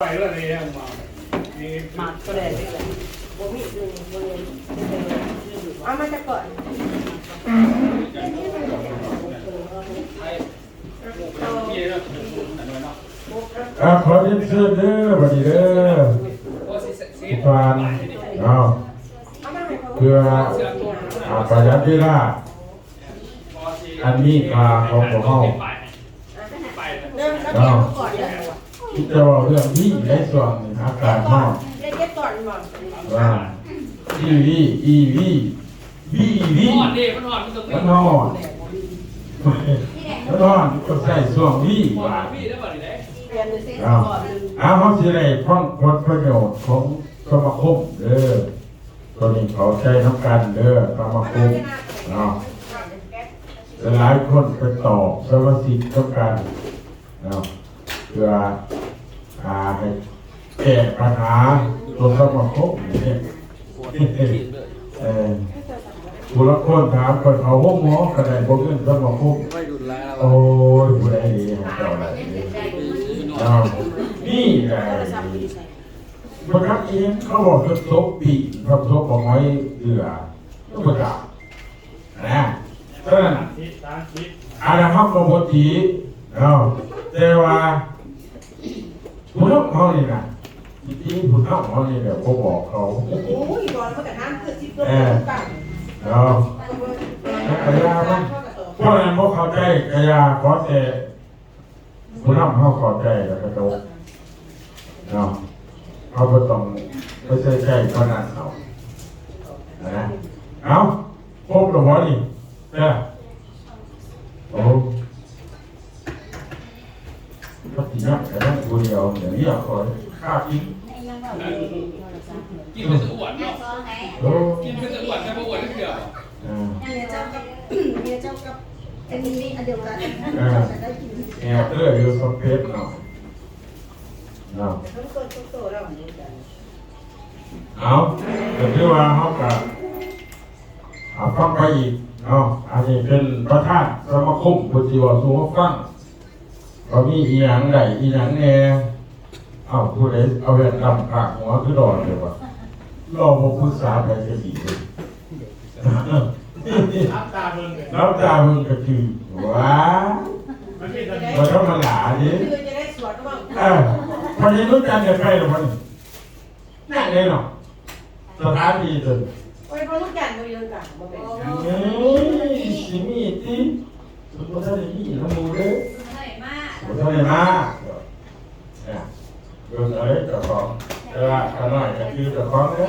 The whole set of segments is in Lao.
ໄປເລີຍນີ້ ມາກໍໄດ້ ບໍ່ມີ ບໍ່ມີ ເອົາມາຈາກກ່ອນ ອ່າ ຂໍຮຽນເຊີນເດີ ບັດນີ້ເດີ ທຸກທ່ານເນາະ ເພື່ອ ອ່າ ປະຢັດເວລາ ອັນມີຄ່າຂອງພວກເຮົາ ເນາະ ທີ່ຈະເວົ້າເລື່ອງນີ້ໃນຊ່ວງອາກາດຮ້ອນ ວ່າ ອີ ວີ ອີ ວີ ບີ ອີ ວີ ຮ້ອນເດ້ ມັນຮ້ອນ ມັນຕ້ອງມີ ມັນຮ້ອນ ມັນຮ້ອນ ຕ້ອງໃຊ້ຊ່ວງວີ ວ່າ ເນາະ ເຮົາຊິໄດ້ຟັງຜົນປະໂຫຍດຂອງສະມາຄົມເດີ ຕົວນີ້ເຂົ້າໃຈນຳກັນເດີ ສະມາຄົມເນາະ ຫຼາຍໆຄົນໄປຕອບສະມາຊິກນຳກັນເນາະ ເພື່ອ ອ່າ ໃຫ້ແກ້ບັນຫາຕົວສະມາຄົມນີ້ ເອີ ຜູ້ລາງຄົນຖາມຂ້ອຍເຂົ້າໂຮງໝໍກໍໄດ້ບໍ່ເງິນສະມາຄົມ ໂອ້ຍ ຜູ້ໃດດີໃຫ້ເຈົ້າໄດ້ເດ້ ເນາະ ນີ້ໄດ້ ບໍ່ຈັກອີ່ຫຍັງ ເຂົາເວົ້າເຖິງສົບປີນ ເຖິງສົບບັກຫອຍເກືອ ບໍ່ຈັກນະ ສະນັ້ນ ອັນນັ້ນເຮົາກໍບໍ່ຕິເນາະ ແຕ່ວ່າຜູ້ນຳເຮົານີ້ນະ ຊິຕິຜູ້ນຳເຮົານີ້ແຫຼະ ບໍ່ບອກເຂົາ ໂອ້ຍ ບອກແລ້ວມັນກໍນານຄືສິບ ເອີ ເນາະ ກະຢ່າມັນ ພວກນັ້ນບໍ່ເຂົ້າໃຈ ກະຢ່າ ຂໍແຕ່ ຜູ້ນຳເຮົາເຂົ້າໃຈແລ້ວກະຈົບເນາະ ເຮົາບໍ່ຕ້ອງໄປໃສ່ໃຈປານນັ້ນເອົານະ ເອົ້າ ຄົບແລ້ວບໍ່ນີ້ ເອີ ໂອ້ ມັນຊິຍັງກະຍັງຜູ້ດຽວ ດຽວເມຍຂ້ອຍຂ້າກິນ ກິນເປັນຕາອ້ວນເນາະ ໂອ້ ກິນເປັນຕາອ້ວນ ແຕ່ບໍ່ອ້ວນຈັກເທື່ອ ເອີ ເມຍເຈົ້າກັບ ເມຍເຈົ້າກັບ ເປັນອັນດຽວກັນ ເອີ ແອບເດີຢູ່ສຳເພັດເນາະ ເນາະ ເອົາ ກໍຄືວ່າເຮົາກະ ອ່າ ຟັງໄປອີກເນາະ ອັນນີ້ເປັນປະທານສະມາຄົມ ເພິ່ນຊິເວົ້າສູ່ເຮົາຟັງ ວ່າມີອີ່ຫຍັງໄດ້ອີ່ຫຍັງແດ່ ເອົ້າ ຜູ້ໃດເອົາແວ່ນດຳຄາດຫົວຄືຫຼໍ່ແທ້ວະ ຫຼໍ່ບໍ່ປຶກສາໃຜກະດີເລີຍ ຫຼັບຕາເບິ່ງກະຈື່ ວ້າ ມັນເປັນຈັ່ງໃດ ບໍ່ທຳມະດາເດ້ ເອີ ພະຍານຸຈັນໄດ້ໄປແລ້ວບໍ່ນີ້ ນັ້ນເດ້ເນາະ ສະຖານທີ່ຕົວນີ້ ໂອ້ຍ ພະຍານຸຈັນບໍ່ຢູ່ນຳກັນ ບໍ່ເປັນຫຍັງ ເອີຍ ຊິມີຕິ ບໍ່ທັນໄດ້ມີນຳໝູ່ເດ້ ບໍ່ທັນໄດ້ມາ ບໍ່ທັນໄດ້ມາ ເອີ ເບິ່ງເອົາເດ້ເຈົ້າຂອງ ແຕ່ວ່າຂ້ານ້ອຍກະຈື່ເຈົ້າຂອງເດ້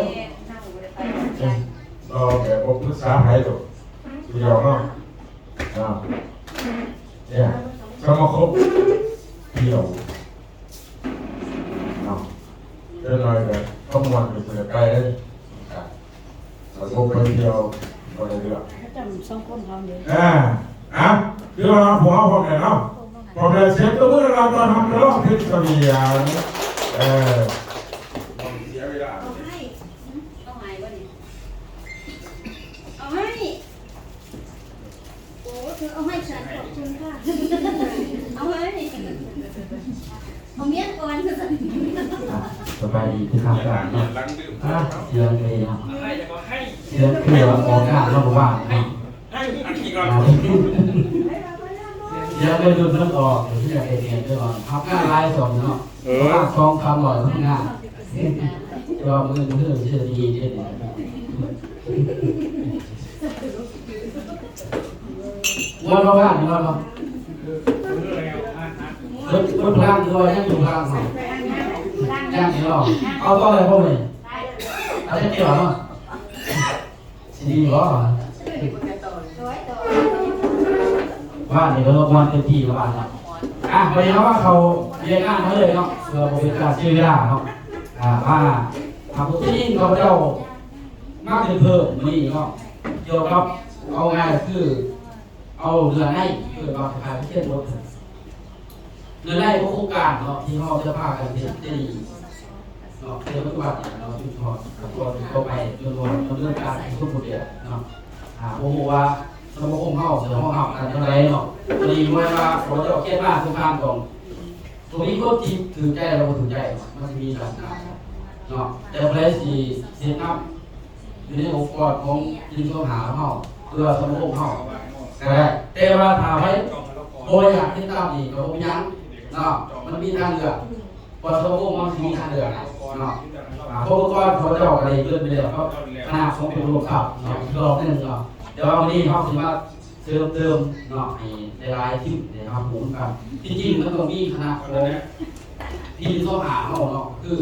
ເອີ ເວົ້າແບບບໍ່ປຶກສາໃຜດອກ ຜູ້ດຽວເນາະ ເນາະ ເອີ ສະມາຄົມທ່ຽວ ເນາະ ຈັກໜ້ອຍກະຄຳມ່ວນກະຊິໄດ້ໄປເດ້ ສະສົບໄປທ່ຽວບໍ່ໄດ້ເລື່ອງ ປະຈຳສັງຄົມເຮົາເດ້ ອ່າ ອ່ະ ຄືວ່າພວກເຮົາພ້ອມແລ້ວເນາະ ພ້ອມແລ້ວ ສຽງຕົບມືດັງໆ ຕ້ອນຮັບນັກຮ້ອງເພັນສະຫວຽງ ເອີ ເອົາໃຫ້ ເອົາໃຫ້ບໍ່ນີ້ ເອົາໃຫ້ ໂອ້ ເອົາໃຫ້ ຂອບຄຸນຄ່ະ ເອົາໃຫ້ ເອົາເມຍກ່ອນ ອ່ະ ສະບາຍດີເປັນທາງການເນາະ ອ່ະ ສຽງເອເນາະ ສຽງເອອອກງານເນາະ ບໍ່ວ່າງເນາະ ສຽງໄວລຸ້ນມັນອອກ ຄືຢາກໄດ້ເມຍເດີ ຮັບງານຫຼາຍຊ່ອງເນາະ ເອີ ປະມານສອງສາມຮ້ອຍ ຮັບງານ ລອງເບິ່ງເດີ ເຊື່ອດີເດ້ ມ່ວນບໍ່ ງານມ່ວນບໍ່ ເບິດ ເບິດພະລັງ ຫຼືວ່າຍັງຢູ່ພະລັງເຮົາ ຍັງຢູ່ເນາະ ເອົາຕໍ່ໄດ້ບໍ່ມື້ນີ້ ເອົາຈັກເທື່ອເນາະ ຊິດີບໍ່ ວານນີ້ກໍມ່ວນເຕັມທີ່ແລ້ວວານເນາະ ອ່ະ ບັດນີ້ເຮົາມາເຂົ້າວຽກງານເຮົາເລີຍເນາະ ເພື່ອບໍ່ເປັນການເສຍເວລາເນາະ ອ່າ ມາ ອ່າ ຜູ້ທີ່ຍິນຂ້າພະເຈົ້າ ມາເປັນເພີ່ມມື້ນີ້ເນາະ ກ່ຽວກັບ ເອົາງ່າຍຄື ເອົາເນື້ອໃນ ເອີ້ນວ່າຄ້າຍໆຄືຂຽນບົດ ເນື້ອໃນຂອງໂຄງການເນາະ ທີ່ເຮົາຈະພາກັນເຮັດເດນີ້ເນາະ ໃນປັດຈຸບັນນີ້ເນາະ ຈົນຮອດຂັ້ນຕອນຕໍ່ໄປ ຈົນຮອດດຳເນີນການສົມບູດແບບເນາະ ອ່າ ບໍ່ຮູ້ວ່າສະມາຄົມເຮົາຈະຮອງຮັບກັນຈັ່ງໃດເນາະ ຕົວນີ້ບໍ່ແມ່ນວ່າຂ້າພະເຈົ້າຂຽນມາ ສົງຄາມຕ້ອງ ມີຄົນທີ່ຖືກໃຈ ແລະ ບໍ່ຖືກໃຈ ມັນຊິມີລັກສະນະເນາະ. ແຕ່ຜູ້ໃດຊິເຮັດນຳຢູ່ໃນອົງກອນຂອງ ໜຶ່ງສອງຫ້າ ຂອງເຮົາ ຫຼືວ່າສະມາຄົມເຮົາກໍໄດ້, ແຕ່ວ່າຖ້າໃຜບໍ່ຢາກເຮັດຕາມນີ້ກໍບໍ່ເປັນຫຍັງເນາະ, ມັນມີທາງເລືອກ. ເພາະສະມາຄົມມັນມີທາງເລືອກເນາະ. ອາ ພວກອອກກອນເຂົາເຈົ້າກໍໄດ້ເກີນໄປແລ້ວກັບຄະນະຂອງເປັນລວມຊັບເນາະ ອີກຮອບໜຶ່ງເນາະ. ແຕ່ວ່າມື້ນີ້ເຮົາຊິມາເສີມເຕີມເນາະ ໃຫ້ຫຼາຍໆທີມໄດ້ຮັບຮູ້ນຳກັນ. ທີ່ຈິງມັນຕ້ອງມີຄະນະຂອງ ພີ ສອງຫ້າ ເຮົາເນາະ ຄື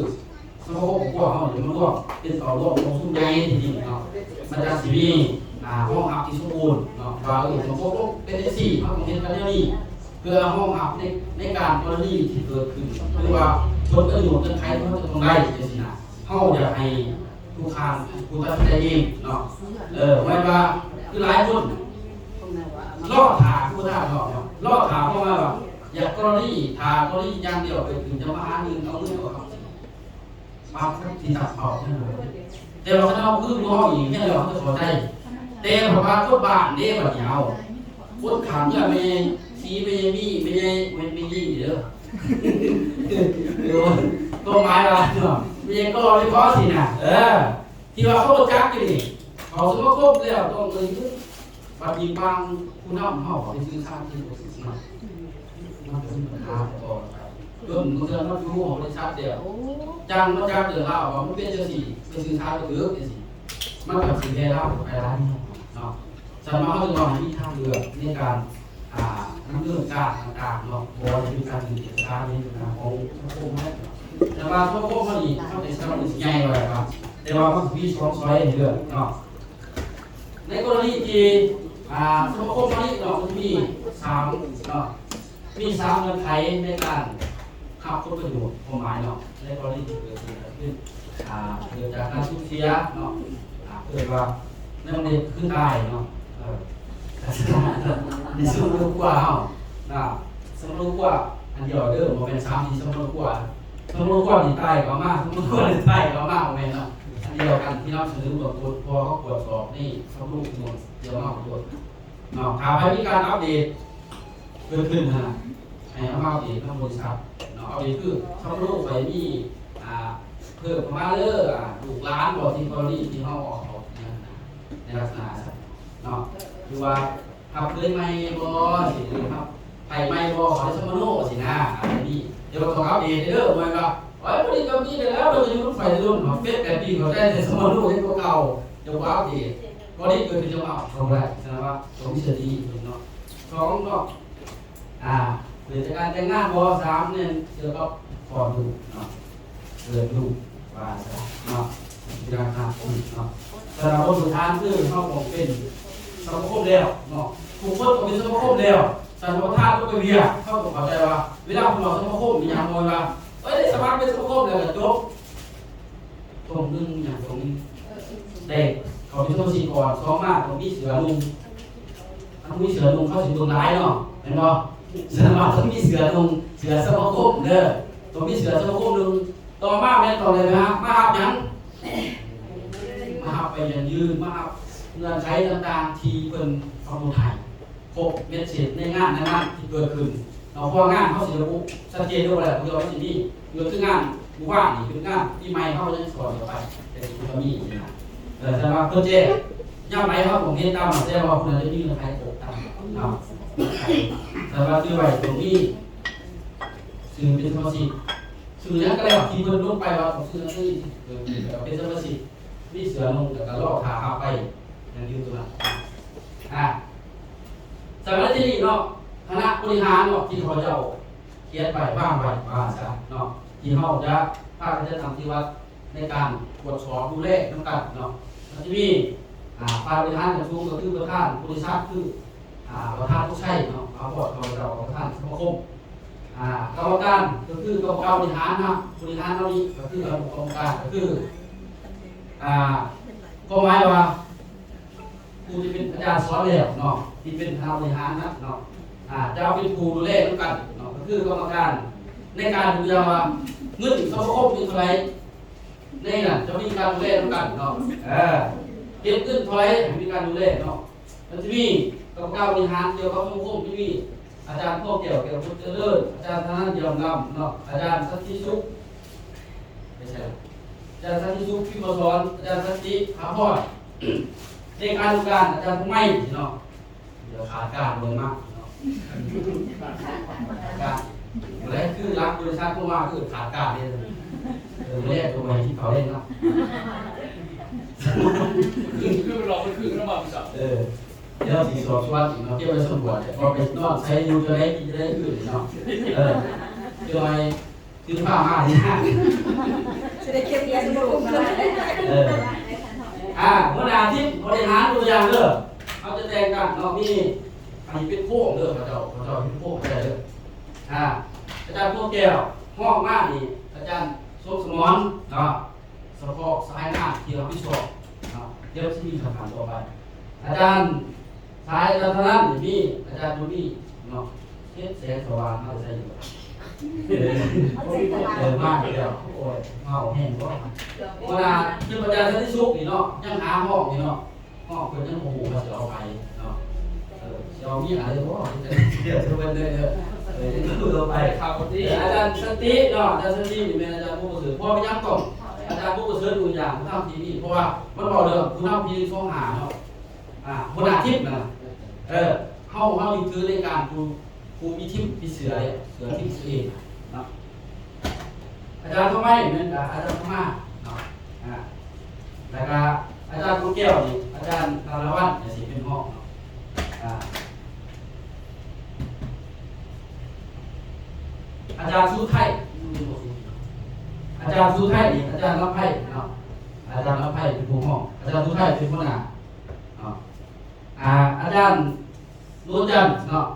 ສະມາຄົມຄອບຄົວເຮົານີ້ ມັນລວມເປັນເຂົ້າຮ່ວມກອງປະຊຸມໃຫຍ່ທີ່ນີ້ເນາະ. ມັນຈະຊິມີ ອາ ຮອງຮັບທີ່ສົມບູນເນາະ ວ່າ ເອີ ສະມາຄົມເປັນຈັ່ງຊີ້ ເຮົາຕ້ອງເຮັດກັນແນວນີ້ ເພື່ອຮອງຮັບໃນ ໃນການກໍລະນີທີ່ເກີດຂຶ້ນ ຫຼືວ່າຜົນປະໂຫຍດເງື່ອນໄຂທີ່ເຮົາຈະຕ້ອງໄດ້ຈັ່ງຊີ້ນະ. ເຮົາຢາກໃຫ້ຜູ້ຂ້າງຜູ້ຕັດສິນໃຈເອງເນາະ. ເອີ ແມ່ນວ່າ ຄືຫຼາຍຄົນລໍຖ້າຜູ້ທ່ານເນາະ ລໍຖ້າເພາະວ່າ ຢາກກໍລະນີ ຖ້າກໍລະນີຢ່າງດຽວ ໄປເຖິງຈະມາຫາເງິນ ເອົາເງິນເອົາຄຳ. ບາງຄົນທີ່ຕັດເອົາ ແຕ່ວ່າຄັນເຮົາຄືພວກເຮົາເອງເຮັດແລ້ວເຮົາຈະເຂົ້າໃຈ. ແຕ່ເພາະວ່າຄົນບ້ານເດ້ ບັດນີ້ເຮົາ ຄົນຂ້າງເຮືອນແມ່ໃຫຍ່ສີ ແມ່ໃຫຍ່ມີ ແມ່ໃຫຍ່ ແມ່ ແມ່ຍິງເດີ ຄວາມໝາຍວ່າເນາະ ແມ່ໃຫຍ່ກໍລະນີພໍຊີ້ນະ. ເອີ ທີ່ວ່າເຂົາຮູ້ຈັກຢູ່ນີ້ ເຂົ້າສະມາຄົມແລ້ວຕ້ອງໄດ້ ບັດນີ້ບາງຜູ້ນຳເຮົາໄປສື່ສານທີ່ບໍ່ຖືກນຳ ມັນກໍມີບັນຫາຕໍ່ໄປ ຈົນບາງເທື່ອມາຢູ່ຫ້ອງບໍລິສັດແລ້ວ ຈັ່ງມາຈັກເລື່ອງລາວວ່າມັນເປັນຈັ່ງຊີ້ ໄປສື່ສານບໍ່ຖືກຈັ່ງຊີ້ ມັນກໍຊິແຜ່ລາມໄປຫຼາຍເນາະ. ສະນັ້ນເຮົາຈຶ່ງວ່າໃຫ້ມີທາງເລືອກໃນການ ອ່າ ດຳເນີນການຕ່າງໆເນາະ ບໍ່ວ່າຈະເປັນການເຮັດກິດຈະການໃນຂອງສັງຄົມເຮົາ. ແຕ່ວ່າສັງຄົມເຮົານີ້ ເຮົາໄດ້ສະໜັບສະໜູນໃຫຍ່ວ່າແລ້ວ ແຕ່ວ່າມັນກໍມີສອງສອຍໃຫ້ເລືອກເນາະ. ໃນກໍລະນີທີ່ ອ່າ ສະມາຄົມມະລິເນາະ ມັນມີສາມເນາະ ມີສາມເງື່ອນໄຂໃນການຮັບຜົນປະໂຫຍດ ຄວາມໝາຍເນາະ ໃນກໍລະນີທີ່ເກີດຂຶ້ນກໍຄື ອ່າ ເກີດຈາກການສູນເສຍເນາະ ອ່າ ເອີ້ນວ່າໃນວງເລັບຄືຕາຍເນາະ ເອີ ໃນສະມາຄົມຄົວເຮົານະ ສະມາຄົມຄົວອັນດຽວເດີ ບໍ່ແມ່ນສາມສີ່ສະມາຄົມຄົວ ສະມາຄົມຄົວນີ້ຕາຍກໍເອົາມາ ສະມາຄົມຄົວນີ້ຕາຍກໍເອົາມາ ບໍ່ແມ່ນເນາະ ອັນດຽວກັນທີ່ນຳສະເໜີເບື້ອງຕົ້ນ ເພາະເຮົາກວດສອບໃນສະມາຄົມຄົວ ດຽວມາກວດ ເນາະ ຖ້າໃຜມີການອັບເດດເກີດຂຶ້ນຫັ້ນນະ ໃຫ້ເອົາມາອັບເດດນຳບໍລິສັດເນາະ. ອັບເດດຄື ສຳມະໂນຂ້ອຍມີ ອ່າ ເພີ່ມເຂົ້າມາເດີ ອ່າ ລູກຫຼານບໍ່ ທີ່ກໍລະນີທີ່ເຮົາອອກ ອອກ ໃນລັກສະນະຊັ້ນເນາະ ຫຼືວ່າຮັບເຄີຍໃໝ່ບໍ່ ຊິ ຫຼືຮັບໃຜໃໝ່ບໍ່ ເຂົາໄດ້ສຳມະໂນຊີ້ນະ ອາດຈະມີ. ດຽວເຮົາຕ້ອງອັບເດດເດີ ບໍ່ແມ່ນວ່າ ໂອ້ຍ ບໍ່ໄດ້ກໍມີແລ້ວ ເພິ່ນກໍຢູ່ນຳຂ້ອຍແຕ່ດົນ ເຮົາເປັນແປດປີ ເຂົາໄດ້ແຕ່ສຳມະໂນຍັງຕົວເກົ່າ ຈະບໍ່ອັບເດດ. ກໍນີ້ເກີດຂຶ້ນຈະມາເອົາເຂົ້າບໍ່ໄດ້ ສະນັ້ນວ່າຕ້ອງມີສະຕິເນາະ. ສອງເນາະ ອ່າ ເກີດຈາກການແຕ່ງງານບໍ່? ສາມແມ່ນກ່ຽວກັບຄອດລູກເນາະ ເກີດລູກວ່າຊັ້ນເນາະ ເປັນອາການຂອງລູກເນາະ. ສະນັ້ນບົດຝຶກຖານຄືເຮົາຕ້ອງເປັນສະມາຄົມແລ້ວເນາະ ທຸກຄົນຕ້ອງເປັນສະມາຄົມແລ້ວ. ສະນັ້ນປະທານຕ້ອງໄປວຽກ ເຮົາຕ້ອງເຂົ້າໃຈວ່າ ເວລາເພິ່ນເວົ້າສະມາຄົມ ມີຫຍັງບໍ່ແມ່ນວ່າ ເອີ ໄດ້ສະໝັກເປັນສະມາຄົມແລ້ວກໍຈົບ. ຕ້ອງໜຶ່ງຫຍັງ ຕ້ອງໄດ້ເຂົ້າໄປສະມາຊິກກ່ອນ ສອງມາຕ້ອງມີເສື້ອນຸ່ງ ຄັນບໍ່ມີເສື້ອນຸ່ງ ເຂົາຊິເບິ່ງຫຼາຍເນາະ ແມ່ນບໍ່? ສະນັ້ນວ່າຕ້ອງມີເສື້ອນຸ່ງ ເສື້ອສະມາຄົມເດີ ຕ້ອງມີເສື້ອສະມາຄົມໜຶ່ງ. ຕໍ່ມາແມ່ນຕ້ອງໄດ້ມາ ມາຮັບຫຍັງ? ມາຮັບໃບຢັ້ງຢືນ ມາຮັບເງື່ອນໄຂຕ່າງໆທີ່ເພິ່ນກຳນົດໃຫ້ ຄົບເມັດເສັດໃນງານນັ້ນໆທີ່ເກີດຂຶ້ນເນາະ. ເພາະວ່າງານເຮົາຊິລະບຸຊັດເຈນຢູ່ແລ້ວ ເພື່ອວ່າມັນຊິມີ ຄືງານມື້ວານນີ້ເປັນງານປີໃໝ່ ເຮົາຍັງສອນກັນໄປ ແຕ່ທີ່ເພິ່ນມີນີ້ນະ. ເອີ ແຕ່ວ່າເພິ່ນແຈ້ງຍາມໃດເຮົາຕ້ອງເຮັດຕາມ ແຕ່ວ່າເພິ່ນຈະມີເງື່ອນໄຂຄົບຕາມເນາະ. ແຕ່ວ່າຖືໄວ້ຕົງນີ້ ຊື່ເປັນສະມາຊິກ ຊື່ຫຍັງກໍແລ້ວທີ່ເພິ່ນລົງໄປວ່າຕ້ອງຊື່ໜັງສື ເອີ ເປັນສະມາຊິກ ມີເສື້ອນຸ່ງ ແລ້ວກໍລໍຖ້າຮັບໃບຢັ້ງຢືນຕົວນັ້ນ. ອ່າ ສຳລັບທີ່ນີ້ເນາະ ຄະນະບໍລິຫານເນາະ ທີ່ຂ້າພະເຈົ້າຂຽນໄວ້ ວາງໄວ້ວ່າຊັ້ນເນາະ ທີ່ເຮົາຈະພາກັນຈັດຕັ້ງປະຕິບັດໃນການກວດສອບດູແລນຳກັນເນາະ. ມັນຈະມີ ອ່າ ຝ່າຍບໍລິຫານຂັ້ນສູງ ກໍຄືປະທານບໍລິສັດ ຄື ອ່າ ປະທານອຸໄຊເນາະ ຂ້າພະເຈົ້າປະທານສະມາຄົມ. ອ່າ ກຳມະການກໍຄືກຳມະການບໍລິຫານນະ ບໍລິຫານເຫຼົ່ານີ້ກໍຄືອະນຸກຳມະການ ກໍຄື ອ່າ ຄວາມໝາຍວ່າ ຜູ້ທີ່ເປັນອາຈານສອນແລ້ວເນາະ ທີ່ເປັນຄະນະບໍລິຫານນະເນາະ ອ່າ ຈະເປັນຜູ້ດູແລນຳກັນເນາະ ກໍຄືກຳມະການໃນການດູແລວ່າເງິນສະມາຄົມມີເທົ່າໃດ ໃນນັ້ນຈະມີການດູແລນຳກັນເນາະ ເອີ ເກັບເງິນເທົ່າໃດໃຫ້ມີການດູແລເນາະ. ມັນຈະມີກຳມະການບໍລິຫານກ່ຽວກັບສັງຄົມ ຈະມີ ອາຈານພວກແກ້ວ ແກ້ວບຸດຈະເລີນ, ອາຈານທະນັນ ຢ້ຽມລຳເນາະ, ອາຈານສັນຕິສຸກ ໄປໃສລະ? ອາຈານສັນຕິສຸກ ພິມມະສອນ, ອາຈານສັນຕິ ພາພອນ. ເລຂານຸການ ອາຈານຜູ້ໃໝ່ເນາະ. ດຽວຂາດການເບິ່ງມາເນາະ ຂາດການ. ຜູ້ໃດຄືຫຼັກບໍລິສັດເຮົາວ່າຄືຂາດການເດ້. ເອີ ມື້ແລກກໍບໍ່ໃຫ້ກິນເຂົ້າເດ້ເນາະ. ຄື ຄືມັນຫຼອກມັນຄືນຳມາຜູ້ສາວ. ເອີ ດຽວຊິສອບສວນອີກເນາະ, ເກັບໄວ້ສຳຫຼວດ ເພາະໄປນອນໃສ ຢູ່ຈັ່ງໃດ ກິນຈັ່ງໃດ ຄືນເນາະ. ເອີ ຈອຍ ຄືພາມານີ້ນະ ຊິໄດ້ເກັບເງິນລູກນະ. ເອີ ອ່າ ຫົວໜ້າທີມບໍລິຫານຕົວຢ່າງເດີ, ເຮົາຈະແຕ່ງຕັ້ງເນາະ, ມີ ອັນນີ້ເປັນໂຄງເດີ ເຂົາເຈົ້າ ເຂົາເຈົ້າເປັນໂຄງເດີ. ອ່າ ອາຈານພວງແກ້ວ, ຮອງມານີ້ ອາຈານສົມສະໝອນເນາະ. ສະເພາະສາຍງານທີ່ຮັບຜິດຊອບເນາະ, ດຽວຊິມີຄຳຖາມຕໍ່ໄປ. ອາຈານສາຍລັດຖະນັນນີ້ມີ ອາຈານບຸນມີເນາະ, ເຮັດແສງສະຫວ່າງມາແຕ່ໃສຢູ່? ເອີ ມາແລ້ວ. ໂອ້ຍ ເມົາແຮງບໍ່? ເວລາທີ່ອາຈານສັນຕິສຸກນີ້ເນາະ, ຍັງຫາຮອງຢູ່ເນາະ. ຮອງເພິ່ນຍັງບໍ່ຮູ້ວ່າຊິເອົາໃຜເນາະ. ເອີ ຊິເອົາເມຍເລີຍບໍ່? ເອີ ເພິ່ນເດີ ເອີ ເອົາໄປ. ອາຈານສັນຕິເນາະ, ອາຈານສັນຕິນີ້ແມ່ນອາຈານບຸນປະເສີດ. ເພາະວ່າເປັນຫຍັງຕ້ອງອາຈານບຸນປະເສີດຢູ່ຢ່າງຜູ້ນຳທີ່ນີ້? ເພາະວ່າມັນເວົ້າເລື່ອງຜູ້ນຳປີສອງຫ້າເນາະ, ອາ ຫົວໜ້າທີມນະ. ເອີ ເຮົາ ເຮົາຍຶດຖືໃນການຜູ້ ຜູ້ມີທີມ ມີເສືອເດ້, ເສືອທີມເສືອເອງເນາະ. ອາຈານທອງໄມແມ່ນກະອາຈານທອງມາເນາະ, ອ່າ ແລ້ວກະອາຈານຂອງແກ້ວນີ້ ອາຈານຕາລະວັນ ຈະຊິເປັນຮອງເນາະ, ອ່າ ອາຈານສຸໄທ ອາຈານສຸໄທນີ້ ອາຈານລຳໄພເນາະ, ອາຈານລຳໄພເປັນຜູ້ຮອງ, ອາຈານສຸໄທເປັນຫົວໜ້າເນາະ. ອ່າ ອາຈານ ນວນຈັນເນາະ,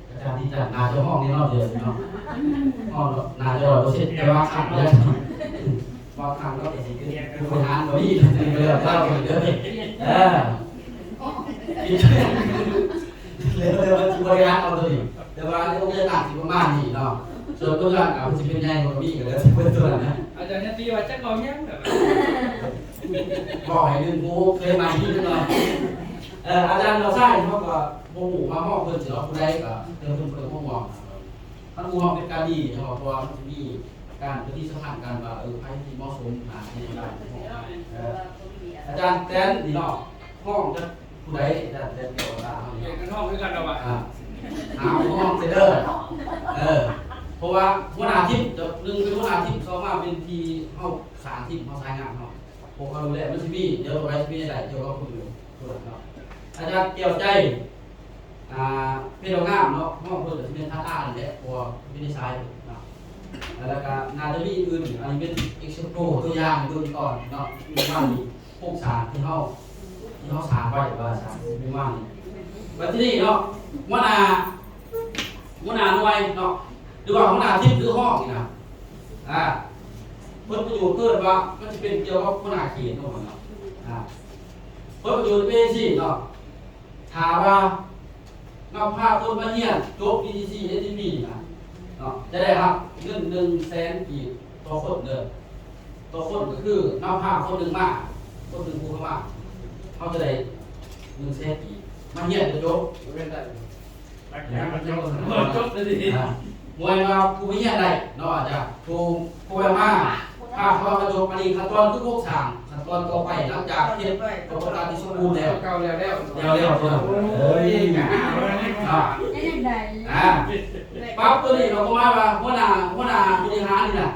ອາຈານນວນຈັນໜ້າຈະຮອງແນ່ນອນເດີເນາະ, ຮອງໜ້າຈະຮ້ອຍເປີເຊັນ ແຕ່ວ່າຄັ້ງແລ້ວ ວ່າຄັ້ງແລ້ວກໍຊິເປັນຜູ້ບໍລິຫານກໍມີ ແລ້ວແຕ່ເດີ. ເອີ ແລ້ວແຕ່ວ່າຊິບໍລິຫານເອົາຕົວນີ້, ແຕ່ວ່າໃນອົງຍາການຊິປະມານນີ້ເນາະ, ສ່ວນເພິ່ນກໍຊິເປັນໃຫຍ່ກວ່າກໍມີ ກໍແລ້ວແຕ່ເພິ່ນຕົວນັ້ນນະ. ອາຈານຍາຕີວ່າຈັກເວົ້າຫຍັງແບບ ເວົ້າໃຫ້ດຶງຜູ້ເຄີຍມາທີ່ໜ້ອຍ. ເອີ ອາຈານເອົາຊາຍເນາະ ກໍບໍ່ຮູ້ວ່າຮອງເພິ່ນຊິເອົາຜູ້ໃດ, ກໍເພິ່ນ ເພິ່ນບໍ່ຮອງ. ຄັນຜູ້ຮອງເປັນການດີເນາະ, ເພາະວ່າມັນຊິມີການປະຕິສະພັນກັນວ່າ ເອີ ໃຜທີ່ເໝາະສົມ ອາ ທີ່ຈະໄດ້ຮອງ. ເອີ ອາຈານແຕນນີ້ເນາະ, ຮອງຈະຜູ້ໃດ? ອາຈານແຕນ ແກ້ວຕາເຮົານີ້ ເປັນຮອງຄືກັນເນາະວ່າ ອ່າ ຫາຜູ້ຮອງເດີ. ເອີ ເພາະວ່າຫົວໜ້າທີມ ໜຶ່ງເປັນຫົວໜ້າທີມ, ສອງມາເປັນທີ່ເຮົາສ້າງທີມ ເຮົາສາຍງານເຮົາ. ພວກເຮົາດູແລ ມັນຊິມີ ດຽວຕໍ່ໄປຊິມີລາຍໄດ້ກ່ຽວກັບຄົນອື່ນເນາະ. ອາຈານແກ້ວໃຈ ອ່າ ເພດດອກງາມເນາະ, ຮອງເພິ່ນກໍຊິແມ່ນທາດອານີ້ແຫຼະ ເພາະວ່າຢູ່ໃນສາຍເນາະ. ແລ້ວກໍໜ້າຈະມີອື່ນໆ, ອັນນີ້ເປັນ example ຕົວຢ່າງໃຫ້ເບິ່ງກ່ອນເນາະ, ວ່ານີ້ໂຄງສ້າງທີ່ເຮົາ ທີ່ເຮົາສ້າງໄວ້ວ່າຊັ້ນ ເປັນວ່ານີ້. ບັດທີນີ້ເນາະ ຫົວໜ້າ ຫົວໜ້າໜ່ວຍເນາະ ຫຼືວ່າຫົວໜ້າທີມ ຫຼືຮອງນີ້ນະ ອ່າ ຜົນປະໂຫຍດເພິ່ນວ່າມັນຊິເປັນກ່ຽວກັບຫົວໜ້າເຂດເນາະ, ອ່າ ຜົນປະໂຫຍດເປັນຈັ່ງຊີ້ເນາະ, ຖ້າວ່ານຳພາຄົນມາຮຽນຈົບ ພີທີຊີ ເອສທີພີ ນະເນາະ ຈະໄດ້ຮັບເງິນໜຶ່ງແສນກີບຕໍ່ຄົນເດີ, ຕໍ່ຄົນກໍຄືນຳພາຄົນໜຶ່ງມາ ຄົນໜຶ່ງຜູ້ເຂົ້າມາ ເຮົາຈະໄດ້ໜຶ່ງແສນກີບ ມາຮຽນຈົນຈົບ. ບໍ່ແມ່ນໄດ້ ຫຼັກການມັນຈົບ ຈົບແລ້ວນີ້ ອ່າ ບໍ່ແມ່ນວ່າຜູ້ໄປຮຽນໄດ້ເນາະ ອາຈານ ຜູ້ ຜູ້ໄປມາ ຖ້າເຂົາມາຈົບ ອັນນີ້ຂັ້ນຕອນຄືໂຄງສ້າງ ຂັ້ນຕອນຕໍ່ໄປ ຫຼັງຈາກເຮັດປະສົບການທີ່ສົມບູນແລ້ວ ເກົ່າແລ້ວ ແລ້ວ ແລ້ວ ແລ້ວຕົວນັ້ນ ໂອ້ຍ ເອີ ອ່າ ແລ້ວຈັ່ງໃດ ອ່າ ປັບຕົວນີ້ ເຮົາກໍໝາຍວ່າຫົວໜ້າ ຫົວໜ້າບໍລິຫານນີ້ນະ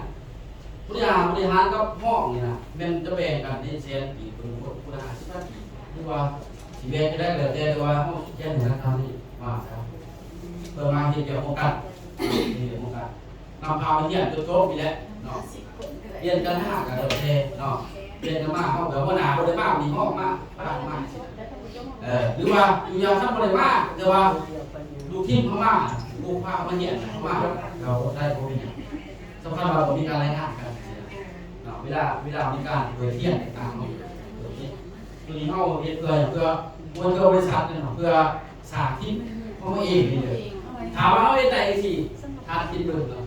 ບໍລິຫານ ບໍລິຫານກັບຮອງນີ້ນະ ແມ່ນຈະແບ່ງກັນໃນແສນກີບ ເພິ່ນຄົນ ຄົນລະຫ້າສິບພັນກີບ ຫຼືວ່າຊິແບ່ງຈັ່ງໃດກໍແລ້ວແຕ່ ແຕ່ວ່າເຮົາຂຽນໃຫ້ທາງນີ້ວ່າ ເພິ່ນມາເຮັດວຽກຮ່ວມກັນ ເຮັດວຽກຮ່ວມກັນ ນຳພາມາຮຽນຈົນຈົບນີ້ແຫຼະເນາະ ຮຽນກັນມາກໍແລ້ວແຕ່ເນາະ ຮຽນກັນມາ ເຮົາກໍຫົວໜ້າບໍ່ໄດ້ມາ ມີຮອງມາ ພາມາ ເອີ ຫຼືວ່າຢູ່ຢ່າງຊັ້ນບໍ່ໄດ້ມາ ແຕ່ວ່າລູກທີມເຮົາມາ ຜູ້ພາມາຮຽນເຮົາມາ ກໍບໍ່ໄດ້ ບໍ່ເປັນຫຍັງ. ສຳຄັນວ່າບໍ່ມີການລາຍງານກັນເນາະ ເວລາ ເວລາມີການເປີດຮຽນຕ່າງໆເນາະ ຕົວນີ້ເຮົາເຮັດເພື່ອຫຍັງ? ເພື່ອ ບໍ່ເພື່ອບໍລິສັດເນາະ ເພື່ອສ້າງທີມຂອງເຮົາເອງນີ້ເລີຍ. ຖ້າວ່າເຮົາເຮັດໄດ້ຈັ່ງຊີ້ ທ່ານຄິດເບິ່ງເນາະ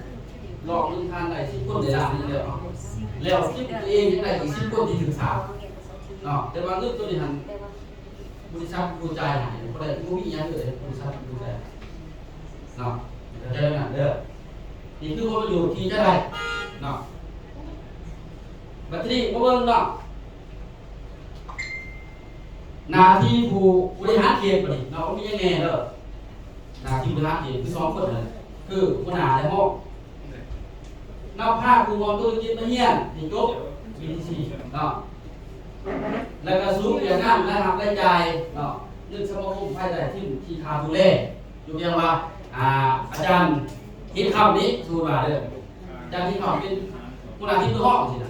ລອບໜຶ່ງທ່ານໄດ້ສິບຄົນ ໄດ້ລ້ານໜຶ່ງແລ້ວເນາະ ແລ້ວທີມຕົວເອງຍັງໄດ້ອີກສິບຄົນທີ່ຖືກສາມເນາະ ແຕ່ວ່າເງິນຕົວນີ້ຫັ້ນ ບໍລິສັດຜູ້ຈ່າຍໃຫ້ ບໍ່ໄດ້ ບໍ່ມີຫຍັງເລີຍ ບໍລິສັດຜູ້ຈ່າຍໃຫ້. ເນາະ ເຂົ້າໃຈນຳເດີ. ນີ້ຄືຜົນປະໂຫຍດທີ່ຈະໄດ້ເນາະ. ບັດທີນີ້ມາເບິ່ງເນາະ ໜ້າທີ່ຜູ້ບໍລິຫານເຂດບັດນີ້ເນາະ ມີຫຍັງແດ່ເດີ? ໜ້າທີ່ບໍລິຫານເຂດຄືສອງຄົນນັ້ນ ຄືຫົວໜ້າ ແລະ ຮອງ. ນຳພາຜູ້ຮ່ວມທຸລະກິດມາຮຽນໃຫ້ຈົບປີທີສີ່ເນາະ ແລ້ວກະສະຫຼຸບວຽກງານລາຍຮັບລາຍຈ່າຍເນາະ ເງິນສະມາຄົມພາຍໃຕ້ທີມທີ່ຂ້າດູແລ. ຍົກຕົວຢ່າງວ່າ ອາ ອາຈານຫີນຄຳນີ້ ສົມມຸດວ່າເດີ ອາຈານຫີນຄຳເປັນຫົວໜ້າທີມ ຫຼື ຮອງຊີ້ນະ.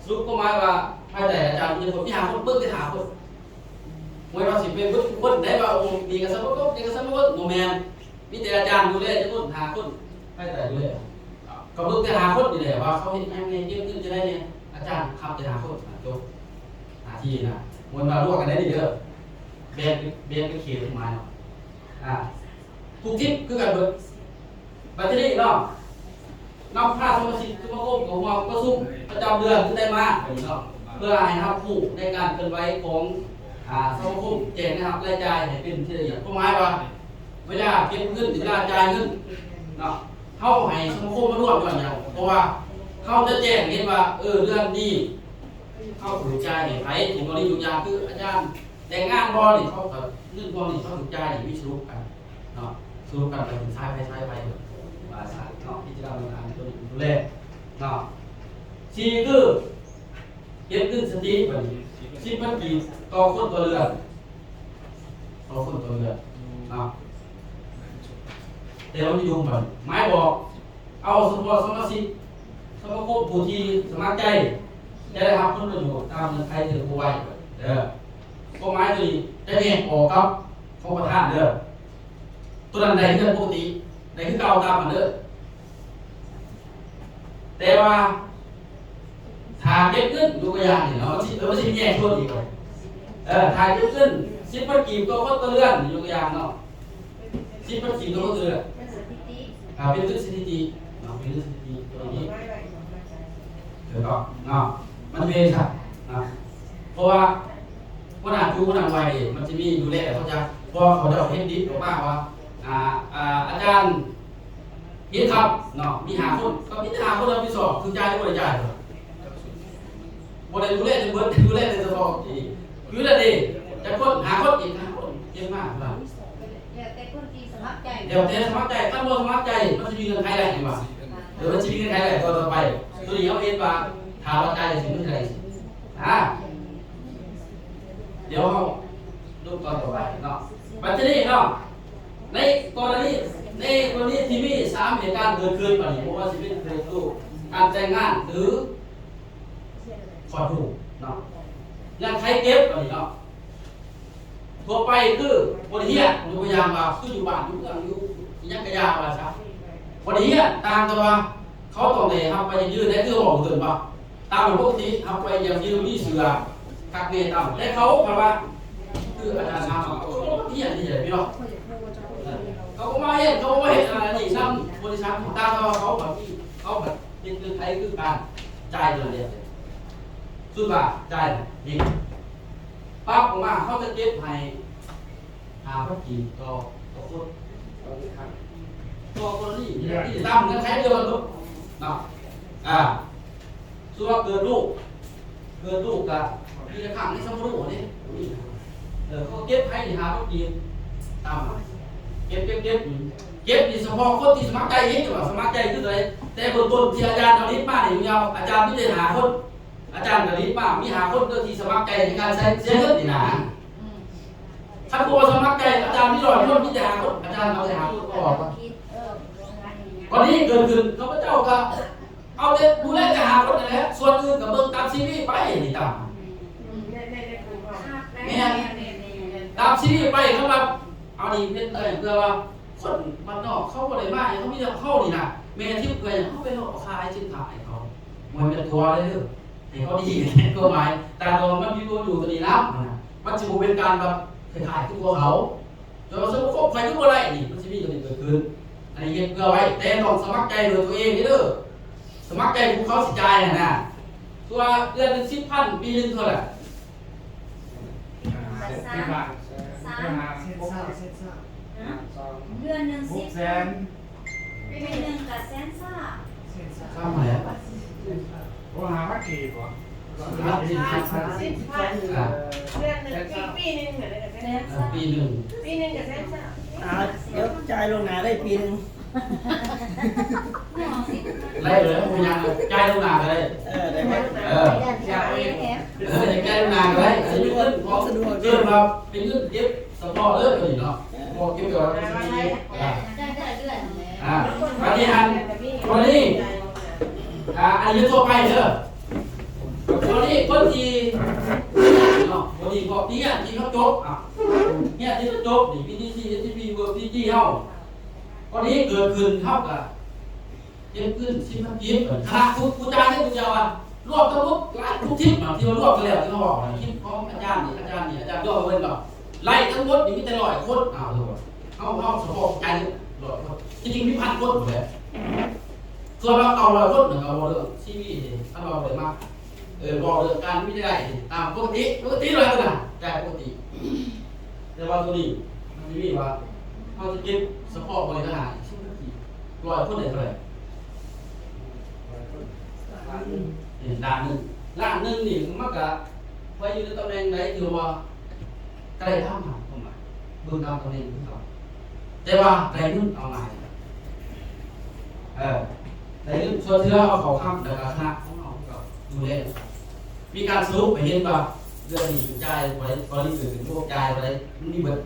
ສະຫຼຸບຄວາມໝາຍວ່າ ພາຍໃຕ້ອາຈານມີຈັກຄົນ? ມີຫ້າຄົນ ເບິ່ງແຕ່ຫ້າຄົນ. ບໍ່ແມ່ນວ່າຊິເປັນເບິດທຸກຄົນໄດ້ວ່າ ໂອ້ ນີ້ກະສະມາຄົມ ນີ້ກະສະມາຄົມ ບໍ່ແມ່ນ. ມີແຕ່ອາຈານດູແລຈັກຄົນ? ຫ້າຄົນ ພາຍໃຕ້ດູແລ. ກະເບິ່ງແຕ່ຫ້າຄົນນີ້ແຫຼະວ່າເຂົາເຮັດຫຍັງແດ່ ເກັບເງິນຈັ່ງໃດແດ່. ອາຈານຄຳແຕ່ຫ້າຄົນ ຈົບໜ້າທີ່ນະ. ບໍ່ແມ່ນວ່າລວມກັນໄດ້ເດີ ແບ່ງ ແບ່ງເປັນເຂດໝາຍເນາະ. ອາ ທຸກທິດຄືກັນເບິດ. ບັດທີນີ້ເນາະ ນຳພາສະມາຊິກສະມາຄົມເຂົ້າຮ່ວມປະຊຸມປະຈຳເດືອນທີ່ໄດ້ມາບັດນີ້ເນາະ ເພື່ອໃຫ້ຮັບຮູ້ໃນການເຄື່ອນໄຫວຂອງ ອາ ສະມາຄົມ ແຈ້ງລາຍຮັບລາຍຈ່າຍໃຫ້ເປັນທີ່ລະອຽດ. ຄວາມໝາຍວ່າ ເວລາເກັບເງິນ ເວລາຈ່າຍເງິນເນາະ ເຮົາໃຫ້ສະມາຄົມມາຮ່ວມຍ້ອນຫຍັງ? ເພາະວ່າເຮົາຈະແຈ້ງເຫັນວ່າ ເອີ ເດືອນນີ້ເຮົາຖືກຈ່າຍໃຫ້ໃຜ. ທີ່ກໍຍົກຕົວຢ່າງຄືອາຈານແຕ່ງງານບໍ່ນີ້ ເຂົາກະເງິນພວກນີ້ເຂົາຖືກຈ່າຍນີ້ ມີສະຫຼຸບກັນເນາະ ສະຫຼຸບກັນໄປເປັນສາຍໄຟ ສາຍໄຟ ວ່າຊັ້ນເນາະ. ກິດຈະກຳຕ່າງໆ ໂຕນີ້ເປັນໂຕແລກເນາະ. ສີ່ຄື ເກັບເງິນສະຕິ ບັດນີ້ ສິບພັນກີບຕໍ່ຄົນຕໍ່ເດືອນ ຕໍ່ຄົນຕໍ່ເດືອນເນາະ. ແຕ່ວ່າມີດຸງ ບັດນີ້ໝາຍບອກ ເອົາສະເພາະສະມາຊິກສະມາຄົມຜູ້ທີ່ສະໝັກໃຈ ຈະໄດ້ຮັບຜົນປະໂຫຍດຕາມເງື່ອນໄຂທີ່ລະບຸໄວ້ເດີ. ຄວາມໝາຍໂຕນີ້ຈະແຍກອອກກັບຂອງປະທານເດີ. ໂຕນັ້ນໄດ້ຄືກັນປົກກະຕິ ໄດ້ຄືເກົ່າຕາມຫັ້ນເດີ. ແຕ່ວ່າຖ້າເກັບເງິນ ຍົກຕົວຢ່າງນີ້ເນາະ ມັນຊິ ເອີ ມັນຊິແຍກສ່ວນອີກ ເອີ ຖ້າເກັບເງິນສິບພັນກີບຕໍ່ຄົນຕໍ່ເດືອນ ຍົກຕົວຢ່າງເນາະ ສິບພັນກີບຕໍ່ຄົນຕໍ່ເດືອນ ເປັນສະຖິຕິ ອ່າ ເປັນເງິນສະຖິຕິເນາະ ເປັນເງິນສະຖິຕິຕົວນີ້ ຖືກຕ້ອງເນາະ ມັນເປັນຊັ້ນເນາະ. ເພາະວ່າຫົວໜ້າຈຸ ຫົວໜ້າໜ່ວຍນີ້ ມັນຈະມີຢູ່ແລ້ວ ເຂົາຈະ ເພາະເຂົາເຈົ້າເຮັດດິດອອກມາວ່າ ອາ ອາ ອາຈານ ເຮັດຄັບເນາະ ມີຫ້າຄົນ ກະມີແຕ່ຫ້າຄົນຮັບຜິດຊອບ ຖືກຈ່າຍຫຼືບໍ່ໄດ້ຈ່າຍ ບໍ່ໄດ້ດູແລທັງເບິດ ດູແລແຕ່ສະເພາະ ຄືລະເດ ຈັກຄົນ ຫ້າຄົນອີກ ຫ້າຄົນ ເກັບມາ ແລ້ວແຕ່ຄົນທີ່ສະໝັກໃຈ ແລ້ວແຕ່ສະໝັກໃຈ ຄັນບໍ່ສະໝັກໃຈ ມັນຊິມີເງື່ອນໄຂໄດ້ ເຫັນບໍ່ ເອີ ມັນຊິມີເງື່ອນໄຂໄດ້ຕໍ່ ຕໍ່ໄປ ໂຕນີ້ເຮົາເຮັດວ່າ ຖ້າວ່າຈ່າຍຈັ່ງຊີ້ ມັນຊິໄດ້ ອາ ດຽວເຮົາລົງຕອນຕໍ່ໄປເນາະ ບັດທີນີ້ເນາະ ໃນກໍລະນີ ໃນກໍລະນີທີ່ມີສາມເຫດການເກີດຂຶ້ນ ບັດນີ້ ບໍ່ວ່າຊິເປັນເກີດລູກ ການແຕ່ງງານ ຫຼື ຄອດລູກເນາະ ເງື່ອນໄຂເກັບ ບັດນີ້ເນາະ ທົ່ວໄປຄືບໍ່ໄດ້ຮຽນ ຍົກຕົວຢ່າງວ່າ ຄືຢູ່ບ້ານຢູ່ເມືອງ ຢູ່ອີ່ຫຍັງກະຢ່າວ່າຊະ ບໍ່ໄດ້ຮຽນ ຕ່າງແຕ່ວ່າເຂົາຕ້ອງໄດ້ຮັບໃບຢັ້ງຢືນ ແລະ ຄືເວົ້າເຖິງວ່າ ຕາມປົກກະຕິ ເຮົາໄປຢ່າງທີ່ມີເສື້ອຄັກແນ່ຕາມ ແຕ່ເຂົາແບບວ່າ ຄືອາຈານຖາມວ່າ ເຂົາບໍ່ຮຽນທີ່ໃດພີ່ນ້ອງ ເຂົາບໍ່ມາຮຽນ ເຂົາບໍ່ເຮັດອັນນີ້ນຳບໍລິສັດ ຕ່າງແຕ່ວ່າເຂົາແບບມີ ເຂົາແບບເຮັດເງື່ອນໄຂຄືການຈ່າຍເດືອນລະ ສົມມຸດວ່າຈ່າຍນີ້ ປັບອອກມາ ເຂົາຈະເກັບໃຫ້ ຫ້າພັນກີບຕໍ່ ຕໍ່ຄົນ ຕໍ່ຄົນນີ້ ນີ້ຕາມເງື່ອນໄຂດຽວກັນເນາະ ອາ ສ່ວນວ່າເກີດລູກ ເກີດລູກກະປີລະຄັ້ງໃນສຳມະໂນເດ້ ເອີ ເຂົາເກັບໃຫ້ນີ້ຫ້າພັນກີບ ຕາມ ເກັບ ເກັບ ເກັບ ເກັບນີ້ສະເພາະຄົນທີ່ສະໝັກໃຈເອງ ວ່າສະໝັກໃຈຄືໃດ ແຕ່ເບື້ອງຕົ້ນທີ່ອາຈານເອົາລິດມານີ້ ອາຈານມີແຕ່ຫ້າຄົນ ອາຈານກະລິດມາ ມີຫ້າຄົນເດີທີ່ສະໝັກໃຈໃນການໃຊ້ ເສຍເງິນນີ້ນະ ອືມ ຄັນບໍ່ສະໝັກໃຈ ອາຈານມີຮ້ອຍຄົນ ມີແຕ່ຫ້າຄົນ ອາຈານເອົາແຕ່ຫ້າຄົນອອກ ເອີ ບັດນີ້ເກີດຂຶ້ນ ຂ້າພະເຈົ້າກະເອົາແຕ່ດູແລແຕ່ຫ້າຄົນນັ້ນແຫຼະ ສ່ວນອື່ນກະເບິ່ງຕາມຊີວີໄປ ນີ້ຕາມ ອືມ ແມ່ນ ຕາມຊີວີໄປ ຄັນວ່າ ເອົານີ້ເຮັດເພື່ອ ເພື່ອວ່າຄົນບ້ານນອກເຂົາບໍ່ໄດ້ມາຫຍັງ ເຂົາມີແຕ່ເຮົານີ້ນະ ແມ່ທິບເພື່ອຫຍັງ ເຮົາໄປເລາະຂາຍສິນຄ້າໃຫ້ເຂົາ ບໍ່ແມ່ນຕົວະເລີຍເດີ ໃຫ້ເຂົາດີ ຄວາມໝາຍ ແຕ່ວ່າມັນມີຜົນຢູ່ຕົວນີ້ນຳ ມັນຊິບໍ່ເປັນການແບບຄ້າຍໆຄືພວກເຂົາ ແຕ່ວ່າສົມມຸດຄົບໃຜຄືບໍ່ໄດ້ນີ້ ມັນຊິມີຕົວນີ້ເກີດຂຶ້ນ ອັນນີ້ເຮັດເພື່ອໄວ້ ແຕ່ຕ້ອງສະໝັກໃຈດ້ວຍຕົວເອງເດີ ສະໝັກໃຈຜູ້ເຂົາຊິຈ່າຍຫັ້ນນະ ຕົວເດືອນໜຶ່ງສິບພັນ ປີໜຶ່ງເທົ່າໃດ? ສາມ ສາມ ສາມ ສາມ ສາມ ສາມ ສາມ ສາມ ເດືອນໜຶ່ງສິບພັນ ປີໜຶ່ງກະແສນຊາວ ຊາວເທົ່າໃດ? ໂອ້ ຫ້າພັນກີບບໍ? ສິບພັນ ເດືອນໜຶ່ງ ປີໜຶ່ງກະແສນຊາວ ປີໜຶ່ງ ປີໜຶ່ງກະແສນຊາວ ອ່າ ດຽວຈ່າຍລ່ວງໜ້າໄດ້ປີໜຶ່ງ ໄດ້ເລີຍ ບໍ່ຍາກ ຈ່າຍລ່ວງໜ້າກະໄດ້ ເອີ ໄດ້ ເອີ ເອີ ຈ່າຍລ່ວງໜ້າກະໄດ້ ສະດວກ ສະດວກ ເອີ້ນວ່າເປັນເງິນເກັບ ສະເພາະເລີຍຕົວນີ້ເນາະ ບໍ່ເກັບແບບວ່າ ອ່າ ບາດນີ້ອັນ ຕົວນີ້ ອ່າ ອັນນີ້ທົ່ວໄປເດີ ຕົວນີ້ຄົນທີ່ເນາະ ຕົວນີ້ພວກທີ່ຮຽນທີ່ເຂົາຈົບ ອ່າ ຮຽນທີ່ເຂົາຈົບນີ້ ພີຈີຊີ ເອັສຈີພີ ເວີ ພີຈີເຮົາ ຕົວນີ້ເກີດຂຶ້ນເຮົາກະ ເກັບເງິນສິບພັນກີບ ຄະນະຄູ ຄູຈາເດ້ ຄູຈາວ່າລວມທັງໝົດຫຼາຍທຸກທິດເນາະ ທີ່ວ່າລວມກັນແລ້ວ ທີ່ເຮົາເວົ້ານະ ຄລິບຂອງອາຈານນີ້ ອາຈານນີ້ ອາຈານຢອກເພິ່ນເນາະ ໄລ່ທັງໝົດນີ້ມີແຕ່ຮ້ອຍຄົນ ເອົາ ເຮົາ ເຮົາສະເພາະຈ່າຍເງິນຮ້ອຍຄົນ ທີ່ຈິງມີພັນຄົນພຸ້ນແຫຼະ ສ່ວນວ່າເກົ້າຮ້ອຍຄົນນັ້ນກະເວົ້າເລື່ອງຊີວີເດ ຄັນວ່າບໍ່ໄດ້ມາ ເອີ ເວົ້າເລື່ອງການມີລາຍໄດ້ຕາມປົກກະຕິ ປົກກະຕິແລ້ວນະ ຈ່າຍປົກກະຕິ ແຕ່ວ່າໂຕນີ້ມັນຊິມີວ່າ ເຮົາຈະເກັບສະເພາະບໍລິຫານສິບນາທີ ຮ້ອຍຄົນໄດ້ເທົ່າໃດ? ລ້ານໜຶ່ງ ລ້ານໜຶ່ງນີ້ມັນກະໄວ້ຢູ່ໃນຕຳແໜ່ງໃດ ຖືວ່າກະໄດ້ຕາມນັ້ນ ເບິ່ງຕາມຕຳແໜ່ງຄືເກົ່າ ແຕ່ວ່າໄດ້ເງິນເອົາງ່າຍ ເອີ ໄດ້ເງິນ ສ່ວນທີ່ເຮົາເອົາເຂົ້າຄຳ ແລ້ວກະຄະນະຂອງເຮົາກະດູແລ ມີການສະຫຼຸບໃຫ້ເຫັນວ່າເດືອນນີ້ຈ່າຍເທົ່າໃດ ກໍລະນີເກີດຂຶ້ນ ໂອ ຈ່າຍເທົ່າໃດ ມັນມີເບິດ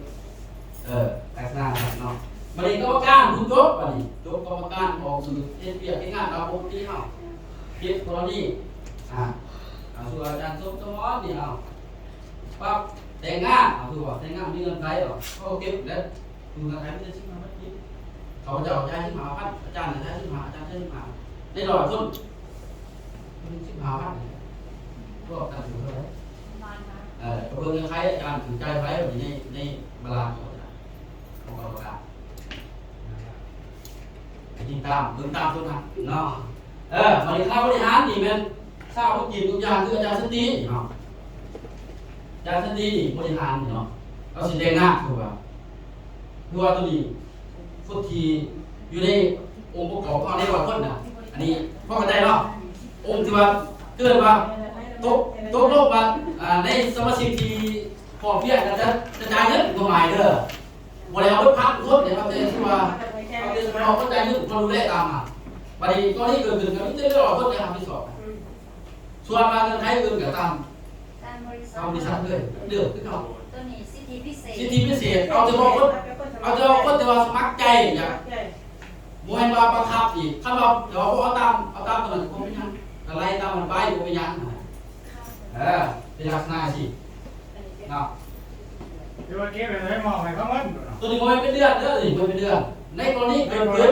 ເອີ ລັກສະນະນັ້ນເນາະ ບາດນີ້ກຳມະການຜູ້ຈົບ ບາດນີ້ຈົບກຳມະການອອກຊື່ເຮັດວຽກເຮັດງານຕາມປົກກະຕິເຮົາ ເກັບກໍລະນີ ອ່າ ເອົາ ສູ່ອາຈານສົມສະໝອນນີ້ ເອົາ ປັບແຕ່ງງານ ເອົາ ຖືວ່າແຕ່ງງານມີເງື່ອນໄຂ ເອົາ ເຂົາເກັບແລ້ວ ເງື່ອນໄຂມີແຕ່ສິບຫ້າພັນກີບ ເຂົາເຈົ້າຈ່າຍສິບຫ້າພັນ ອາຈານຈ່າຍສິບຫ້າ ອາຈານຈ່າຍສິບຫ້າ ໃນຮ້ອຍຄົນ ສິບຫ້າພັນ ລວມກັນເທົ່າໃດ? ເອີ ກະເບິ່ງເງື່ອນໄຂອາຈານຖືກຈ່າຍເທົ່າໃດ ໃນ ໃນບັນລາຂອງອາຈານ ຂອງກຳມະການ ຕິດຕາມເບິ່ງຕາມໂຕນັ້ນເນາະ ເອີ ບັນດາບໍລິຫານນີ້ແມ່ນຊາວຈີນທຸກຢ່າງ ຄືອາຈານສັນຕິເນາະ ອາຈານສັນຕິນີ້ບໍລິຫານນີ້ເນາະ ລາວຊິແຕ່ງງານຄືວ່າ ຄືວ່າໂຕນີ້ ຄົນທີ່ຢູ່ໃນອົງປະກອບຂອງເຮົາໃນຮ້ອຍຄົນນະ ອັນນີ້ພໍເຂົ້າໃຈເນາະ ອົງທີ່ວ່າເກີດວ່າຕົກ ຕົກລົງວ່າ ອ່າ ໃນສະມາຊິກທີ່ພໍ້ພຽງກະຈະ ຈະຈ່າຍເງິນ ຄວາມໝາຍເດີ ບໍ່ໄດ້ເອົາເບິດພັນຄົນເດ້ ເອົາແຕ່ຄືວ່າ ເອົາແຕ່ສະເພາະຄົນຈ່າຍເງິນ ຄົນດູແລຕາມມາ ບາດນີ້ກໍລະນີເກີດຂຶ້ນກະມີແຕ່ຮ້ອຍຄົນໄດ້ຮັບຜິດຊອບ ສ່ວນວ່າເງື່ອນໄຂອື່ນກະຕາມ ຕາມບໍລິສັດ ຕາມບໍລິສັດເລີຍ ເດີມຄືເກົ່າ ໂຕນີ້ສິດທິພິເສດ ສິດທິພິເສດ ເອົາແຕ່ວ່າຄົນ ເອົາແຕ່ວ່າຄົນທີ່ວ່າສະໝັກໃຈ ຢາກ ບໍ່ແມ່ນວ່າບັງຄັບອີກ ຄັນວ່າເຮົາບໍ່ເອົາຕາມ ເອົາຕາມຕົວນັ້ນກະບໍ່ເປັນຫຍັງ ກະໄລ່ຕາມມັນໄປ ບໍ່ເປັນຫຍັງ ເອີ ເປັນລັກສະນະຊີ້ ເນາະ ຖືວ່າເກັບໄວ້ໃຫ້ມອບໃຫ້ເຂົາເໝິດເນາະ ໂຕນີ້ບໍ່ແມ່ນເປັນເດືອນເດີ ໂຕນີ້ບໍ່ແມ່ນເປັນເດືອນ ໃນກໍລະນີເກີດຂຶ້ນ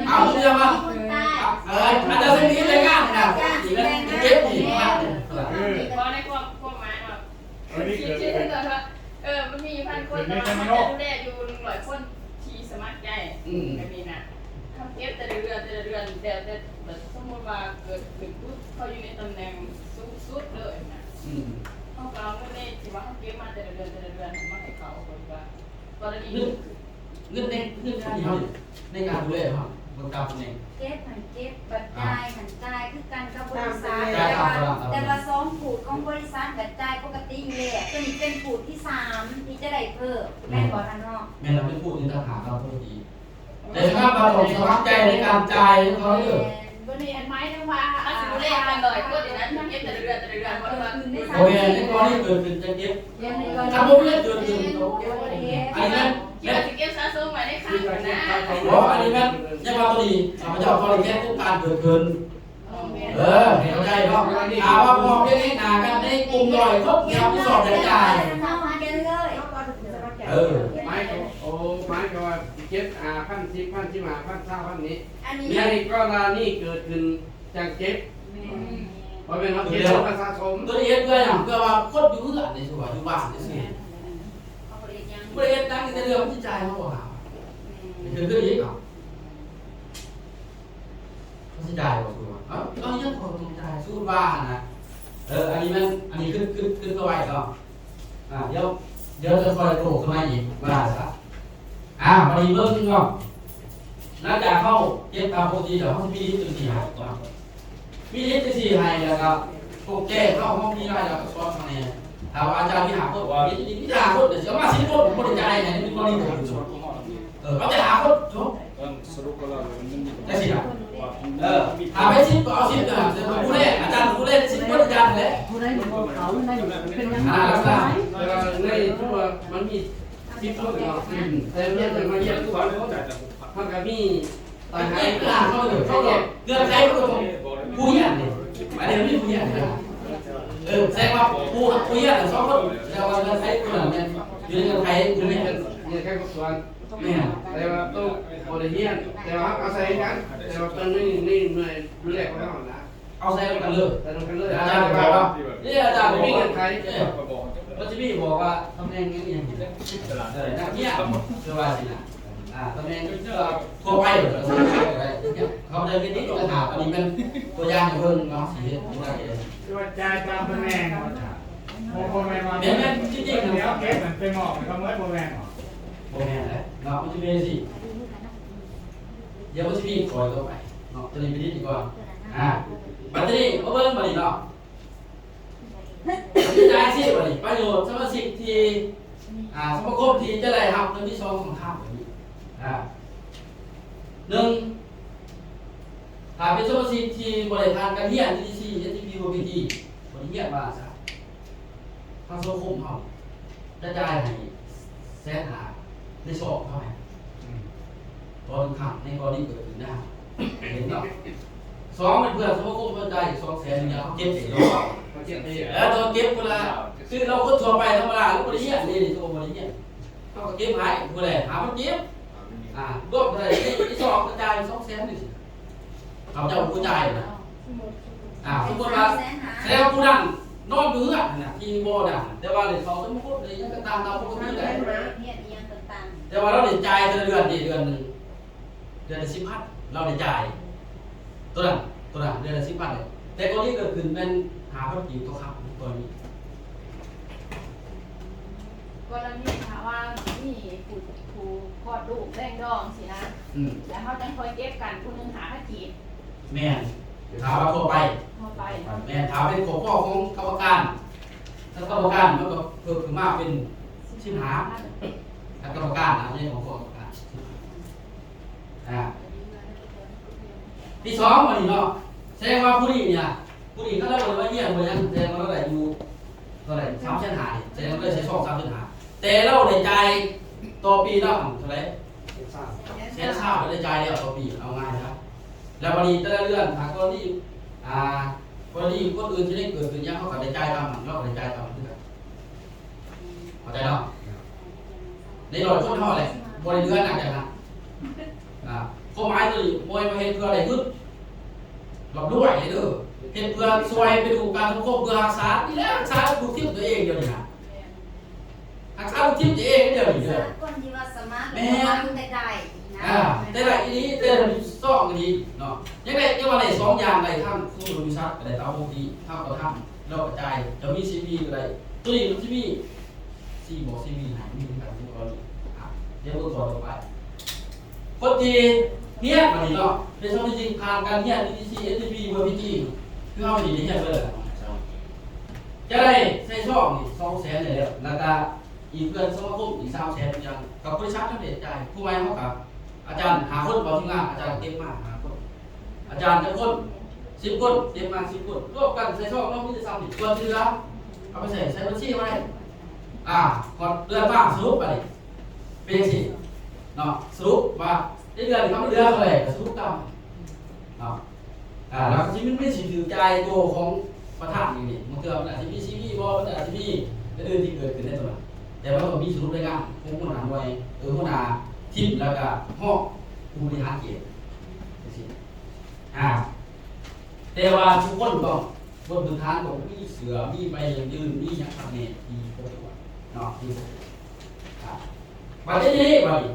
ເອົາເລື່ອງມາ ເອີ ອາຈານສັນຕິແຕ່ງງານນະ ເກັບນີ້ ເອີ ບໍ່ໃນຄວາມ ຄວາມໝາຍວ່າ ເອີ ມັນມີຢູ່ພັນຄົນ ແຕ່ວ່າເຮົາຈະດູແລຢູ່ໜຶ່ງຮ້ອຍຄົນທີ່ສະໝັກໃຈ ອືມ ແບບນີ້ນະ ເຮົາເກັບແຕ່ລະເດືອນ ແຕ່ລະເດືອນ ແຕ່ ແຕ່ ແຕ່ສົມມຸດວ່າເກີດຂຶ້ນປຸບ ເຂົາຢູ່ໃນຕຳແໜ່ງສູງສຸດເລີຍນະ ອືມ ເຮົາກະເອົາເງິນໃນທີ່ວ່າເຮົາເກັບມາແຕ່ລະເດືອນ ແຕ່ລະເດືອນມາໃຫ້ເຂົາ ເພາະວ່າກໍລະນີ ເງິນ ເງິນໃນ ເງິນໃນເຮົາ ໃນການດູແລເຮົາ ເບິ່ງຕາມຕຳແໜ່ງ ເກັບຫັ້ນເກັບ ບັດຈ່າຍຫັ້ນຈ່າຍຄືກັນກັບບໍລິສັດ ແຕ່ວ່າ ແຕ່ວ່າສອງພູດຂອງບໍລິສັດບັດຈ່າຍປົກກະຕິຢູ່ແລ້ວ ໂຕນີ້ເປັນພູດທີສາມທີ່ຈະໄດ້ເພີ່ມ ແມ່ນບໍ່ທ່ານຮອງ? ແມ່ນລະ ເປັນພູດນີ້ຕ່າງຫາກເນາະ ປົກກະຕິ ແຕ່ສຳລັບວ່າຕ້ອງສະໝັກໃຈໃນການຈ່າຍຂອງເຂົາເດີ ໂຕນີ້ອັນໝາຍເຖິງວ່າ ເຮົາຊິດູແລກັນຫຼາຍຄົນນີ້ນະ ເກັບແຕ່ລະເດືອນ ແຕ່ລະເດືອນ ບໍ່ແມ່ນ ໃນກໍລະນີເກີດຂຶ້ນຈັ່ງເກັບ ຄັນບໍ່ມີເກີດຂຶ້ນກະບໍ່ເກັບ ອັນນີ້ແມ່ນ ແມ່ນ ຊິເກັບສະສົມໄວ້ໃນຄັງຫັ້ນນະ ບໍ່ ອັນນີ້ແມ່ນ ຢ່າວ່າໂຕນີ້ ຂ້າພະເຈົ້າຂໍໄດ້ແຈ້ງໂຄງການເກີດຂຶ້ນ ເອີ ໃຫ້ເຂົ້າໃຈເນາະ ຖ້າວ່າພໍ້ພຽງເຮັດໜ້າກັນໃນກຸ່ມຮ້ອຍຄົນທີ່ຮັບຜິດຊອບຢາກຈ່າຍ ເອີ ໝາຍ ໂອ ໝາຍຄວາມວ່າເກັບຫ້າພັນ ສິບພັນ ສິບຫ້າພັນ ຊາວພັນນີ້ ອັນນີ້ກໍລະນີເກີດຂຶ້ນຈັ່ງເກັບ ແມ່ນ ບໍ່ແມ່ນເຮົາເກັບມາສະສົມ ໂຕນີ້ເຮັດເພື່ອຫຍັງ? ເພື່ອວ່າຄົນຢູ່ເຮືອນນີ້ ສົມມຸດວ່າຢູ່ບ້ານຈັ່ງຊີ້ ເຂົາບໍ່ໄດ້ເຮັດຫຍັງ ບໍ່ໄດ້ເຮັດຫຍັງ ມີແຕ່ເລື່ອງມັນຊິຈ່າຍເຮົາບໍ່ຫາ ແມ່ນ ເຮັດຄືອີກເນາະ ມັນຊິຈ່າຍບໍ່? ເອົາ ເອົາຫຍັງເຂົາຕ້ອງຈ່າຍ ສົມມຸດວ່າຫັ້ນນະ ເອີ ອັນນີ້ມັນ ອັນນີ້ຄື ຄື ຄືເຂົາໄວ້ເນາະ ອ່າ ດຽວ ດຽວຈະຄ່ອຍໂຕ້ຂຶ້ນມາອີກວ່າຊະ ອ່າ ບາດນີ້ເບິ່ງເນາະ ຫຼັງຈາກເຮົາເກັບຕາມປົກກະຕິແລ້ວ ເຮົາຊິມີລິດຈັ່ງຊີ້ໃຫ້ເນາະ ມີລິດຈັ່ງຊີ້ໃຫ້ ແລ້ວກໍຕົກແຕ່ງເຮົາ ເຮົາມີລາຍຮັບຜິດຊອບເຮົາແດ່. ຖ້າວ່າອາຈານມີຫ້າຄົນ ມີ ມີແຕ່ຫ້າຄົນ ຊິເອົາມາສິບຄົນ ບໍ່ໄດ້ຈ່າຍໃຫ້ ມີຄົນນີ້ ເອີ ເອົາແຕ່ຫ້າຄົນ ຈົບ ຈັ່ງຊີ້ນະ ເອີ ຖ້າໄປສິບກໍເອົາສິບນະ ແຕ່ຜູ້ແລກ ອາຈານຜູ້ແລກສິບຄົນ ອາຈານແຫຼະ ຜູ້ໃດບໍ່ເອົາ ໃນເປັນຫຍັງ ອ່າ ໃນຕົວມັນມີ ສິບຄົນເນາະ ແຕ່ຮຽນມາຮຽນທຸກຄົນ ມັນກໍມີ ເງື່ອນໄຂ ເງື່ອນໄຂ ຜູ້ຮຽນນີ້ ອັນນີ້ມີຜູ້ຮຽນນີ້ ເອີ ແສດງວ່າຜູ້ ຜູ້ຮຽນສອງຄົນ ແສດງວ່າເງື່ອນໄຂຜູ້ນັ້ນແມ່ນຢູ່ໃນເງື່ອນໄຂຜູ້ຮຽນ ເງື່ອນໄຂຄົບຖ້ວນ ແມ່ນ ແຕ່ວ່າໂຕບໍ່ໄດ້ຮຽນ ແຕ່ວ່າເຮົາອາໄສກັນ ແຕ່ວ່າເພິ່ນມີ ມີໜ່ວຍດູແລຂອງເຮົາຫັ້ນນະ ເອົາໃສ່ນຳກັນເລີຍ ໃສ່ນຳກັນເລີຍ ອາຈານບອກວ່າ ນີ້ອາຈານມີເງື່ອນໄຂ ເອີ ມັນຈະມີບອກວ່າຕຳແໜ່ງຫຍັງອີ່ຫຍັງ ເອີ ນັກຮຽນ ຄືວ່າຊີ້ນະ ອ່າ ຕຳແໜ່ງທົ່ວໄປ ເຂົາໄດ້ເຮັດນີ້ ບັນຫາ ອັນນີ້ແມ່ນຕົວຢ່າງໃຫ້ເບິ່ງເນາະ ຊິເຮັດ ຄືວ່າຈ່າຍຕາມຕຳແໜ່ງ ບໍ່ ບໍ່ແມ່ນວ່າ ແມ່ນໆ ຈິງໆ ດຽວເກັບມັນໄປມອບໃຫ້ເຂົາໝົດ ບໍ່ແມ່ນບໍ? ບໍ່ແມ່ນແຫຼະເນາະ ມັນຈະມີຈັ່ງຊີ້ ດຽວມັນຊິມີຂ້ອຍຕໍ່ໄປເນາະ ຕົວນີ້ໄປດິດດີກວ່າ ອ່າ ບັດທີນີ້ມາເບິ່ງບັດນີ້ເນາະ ມີຫຼາຍຊິບັດນີ້ ປະໂຫຍດສະມາຊິກທີ່ ອ່າ ສະມາຄົມທີ່ຈະໄດ້ຮັບ ມັນມີສອງຊ່ອງທາງແບບນີ້ ອ່າ ໜຶ່ງ ຖ້າເປັນສະມາຊິກທີ່ບໍ່ໄດ້ຜ່ານການຮຽນ ທີທີຊີ ເອັສທີພີ ບໍ່ໄດ້ຮຽນວ່າຊະ ທາງສັງຄົມເຮົາຈະຈ່າຍໃຫ້ແສນຫ້າ ໃນຊອງເຮົາໃຫ້ ອືມ ຕໍ່ໜຶ່ງຄັ້ງ ໃນກໍລະນີເກີດຂຶ້ນນະ ເຫັນເນາະ ສອງ ເປັນເພື່ອນສະມາຄົມເຮົາຈ່າຍອີກສອງແສນ ເຮົາເກັບເອງເນາະ ເຮົາເກັບເອງ ເອີ ຕ້ອງເກັບພຸ້ນລະ ຄືເຮົາຄົນທົ່ວໄປທຳມະດາ ເຮົາບໍ່ໄດ້ຮຽນເດ້ ເຮົາບໍ່ໄດ້ຮຽນ ເຮົາກໍເກັບໃຫ້ ຜູ້ໃດຫາມັນເກັບ ອ່າ ລວມເທົ່າໃດ ອີກສອງກໍຈ່າຍສອງແສນນີ້ ເຂົາເຈົ້າຜູ້ຈ່າຍນະ ອ່າ ສົມມຸດວ່າ ສະແດງວ່າຜູ້ນັ້ນນອນຢູ່ເຮືອນຫັ້ນນະ ທີ່ບໍ່ນັ້ນ ແຕ່ວ່າໄດ້ເຂົ້າສົມມຸດໄດ້ຫຍັງກໍຕາມ ຕາມປົກກະຕິໄດ້ ຮຽນອີ່ຫຍັງຕ່າງໆ ແຕ່ວ່າລາວໄດ້ຈ່າຍແຕ່ລະເດືອນເດ ເດືອນໜຶ່ງ ເດືອນລະສິບພັນ ລາວໄດ້ຈ່າຍ ໂຕນັ້ນ ໂຕນັ້ນ ເດືອນລະສິບພັນ ແຕ່ກໍລະນີເກີດຂຶ້ນແມ່ນຫ້າພັນກີບຕໍ່ຄັ້ງ ກໍລະນີຖ້າວ່າມີຜູ້ ຜູ້ຄອດລູກແດງດອງຊີ້ນະ ອືມ ແລ້ວເຮົາຈັ່ງຄ່ອຍເກັບກັນ ຜູ້ໜຶ່ງຫ້າພັນກີບ ແມ່ນ ຖ້າວ່າທົ່ວໄປ ທົ່ວໄປ ແມ່ນ ຖ້າເປັນຄອບຄົວຂອງກຳມະການ ຖ້າກຳມະການມັນກໍເພີ່ມຂຶ້ນມາເປັນສິບຫ້າ ຖ້າກຳມະການນະ ໃນຂອງກຳມະການ ອ່າ ທີສອງ ບັດນີ້ເນາະ ແສດງວ່າຜູ້ນີ້ເນຍ ຜູ້ນີ້ຄັນລາວບໍ່ໄດ້ມາຮຽນບໍ່ຫຍັງ ແສດງວ່າລາວໄດ້ຢູ່ເທົ່າໃດ ສາມແສນຫ້າ ນີ້ ແສດງວ່າລາວໄດ້ໃສ່ຊອງ ສາມແສນຫ້າ ແຕ່ລາວໄດ້ຈ່າຍຕໍ່ປີລາວຫັ້ນເທົ່າໃດ ແສນຊາວ ແສນຊາວ ລາວໄດ້ຈ່າຍແລ້ວຕໍ່ປີ ເອົາງ່າຍຊະ ແລ້ວບັດນີ້ແຕ່ລະເດືອນ ຖ້າກໍລະນີ ອ່າ ກໍລະນີຄົນອື່ນຊິໄດ້ເກີດຂຶ້ນຫຍັງ ເຮົາກໍໄດ້ຈ່າຍຕາມນັ້ນ ລາວກໍໄດ້ຈ່າຍຕາມນັ້ນຄືກັນ ເຂົ້າໃຈເນາະ ໃນຮ້ອຍຄົນເຮົາແຫຼະ ບໍ່ໄດ້ເຫຼືອໜັກຈັ່ງນັ້ນ ອ່າ ຄວາມໝາຍໂຕນີ້ບໍ່ແມ່ນວ່າເຮັດເພື່ອໄດ້ເງິນລ່ຳລວຍເດີ ເຮັດເພື່ອຊ່ວຍເປັນອົງການສັງຄົມ ເພື່ອຮັກສາ ນີ້ແຫຼະ ຮັກສາລູກທີມຕົວເອງດຽວນີ້ນະ ຮັກສາລູກທີມຕົວເອງດຽວນີ້ເດີ ຄົນທີ່ວ່າສາມາດ ແມ່ນ ໄດ້ ອ່າ ໄດ້ອີ່ຫຼີ ແຕ່ຊອງອີ່ຫຼີເນາະ ຍັງໄດ້ ຍັງວ່າໄດ້ສອງຢ່າງ ໄດ້ທັງຄູບໍລິສັດ ກໍໄດ້ຕາມປົກກະຕິ ເຮົາກໍທຳ ເຮົາກໍຈ່າຍ ຈະມີຊີວີກໍໄດ້ ໂຕນີ້ມັນຊິມີ ຊີບໍ່ ຊີວີໃຫ້ມີຄືກັນ ຄືກໍລະນີ ອ່າ ດຽວເບິ່ງຂໍ້ຕໍ່ໄປ ຄົນທີ່ຮຽນບັດນີ້ເນາະ ເປັນສະມາຊິກຜ່ານການຮຽນ ທີທີຊີ ເອັສທີພີ ເວີພີຈີ ຄືເຮົານີ້ໄດ້ຮຽນເບິດແລ້ວ ຈະໄດ້ໃສ່ຊອງນີ້ສອງແສນໄດ້ແລ້ວ ແລ້ວກະອີກເພື່ອນສະມາຄົມອີກສາມແສນ ຢ່າງກັບບໍລິສັດເຮົາເດະ ຈ່າຍ ຜູ້ໃໝ່ເຮົາກະ ອາຈານຫ້າຄົນ ເວົ້າທີມງານ ອາຈານເກັບມາຫ້າຄົນ ອາຈານຈັກຄົນ ສິບຄົນ ເກັບມາສິບຄົນ ລວມກັນໃສ່ຊອງເຮົາມີແຕ່ສ່ຳນີ້ ສ່ວນທີ່ເຫຼືອເອົາໄປໃສ່ ໃສ່ບັນຊີໄວ້ ອ່າ ຮອດເດືອນມາສະຫຼຸບໄປ ເປັນຈັ່ງຊີ້ເນາະ ສະຫຼຸບວ່າໃນເດືອນນີ້ເຮົາເຫຼືອເທົ່າໃດ ກໍສະຫຼຸບຕາມເນາະ ອ່າ ແລ້ວກໍຊິມີ ມີຊິຖືກຈ່າຍໂຕຂອງປະທານອີກນີ້ ບາງເທື່ອມັນອາດຊິມີຊີວີບໍ່ ມັນອາດຊິມີອັນອື່ນທີ່ເກີດຂຶ້ນໃນຕົວນັ້ນ ແຕ່ວ່າຕ້ອງມີສະຫຼຸບລາຍງານຂອງຫົວໜ້າໜ່ວຍ ເອີ ຫົວໜ້າທີມ ແລ້ວກໍຮອງຜູ້ບໍລິຫານເຂດ ຈັ່ງຊີ້ ອ່າ ແຕ່ວ່າທຸກຄົນຕ້ອງ ບົນພື້ນຖານຕ້ອງມີເສື້ອ ມີໃບຢັ້ງຢືນ ມີຫຍັງຄັກແນ່ທີ່ຄົບຖ້ວນເນາະ ທີ່ຄົບຖ້ວນ ອ່າ ບັດທີນີ້ ບັດນີ້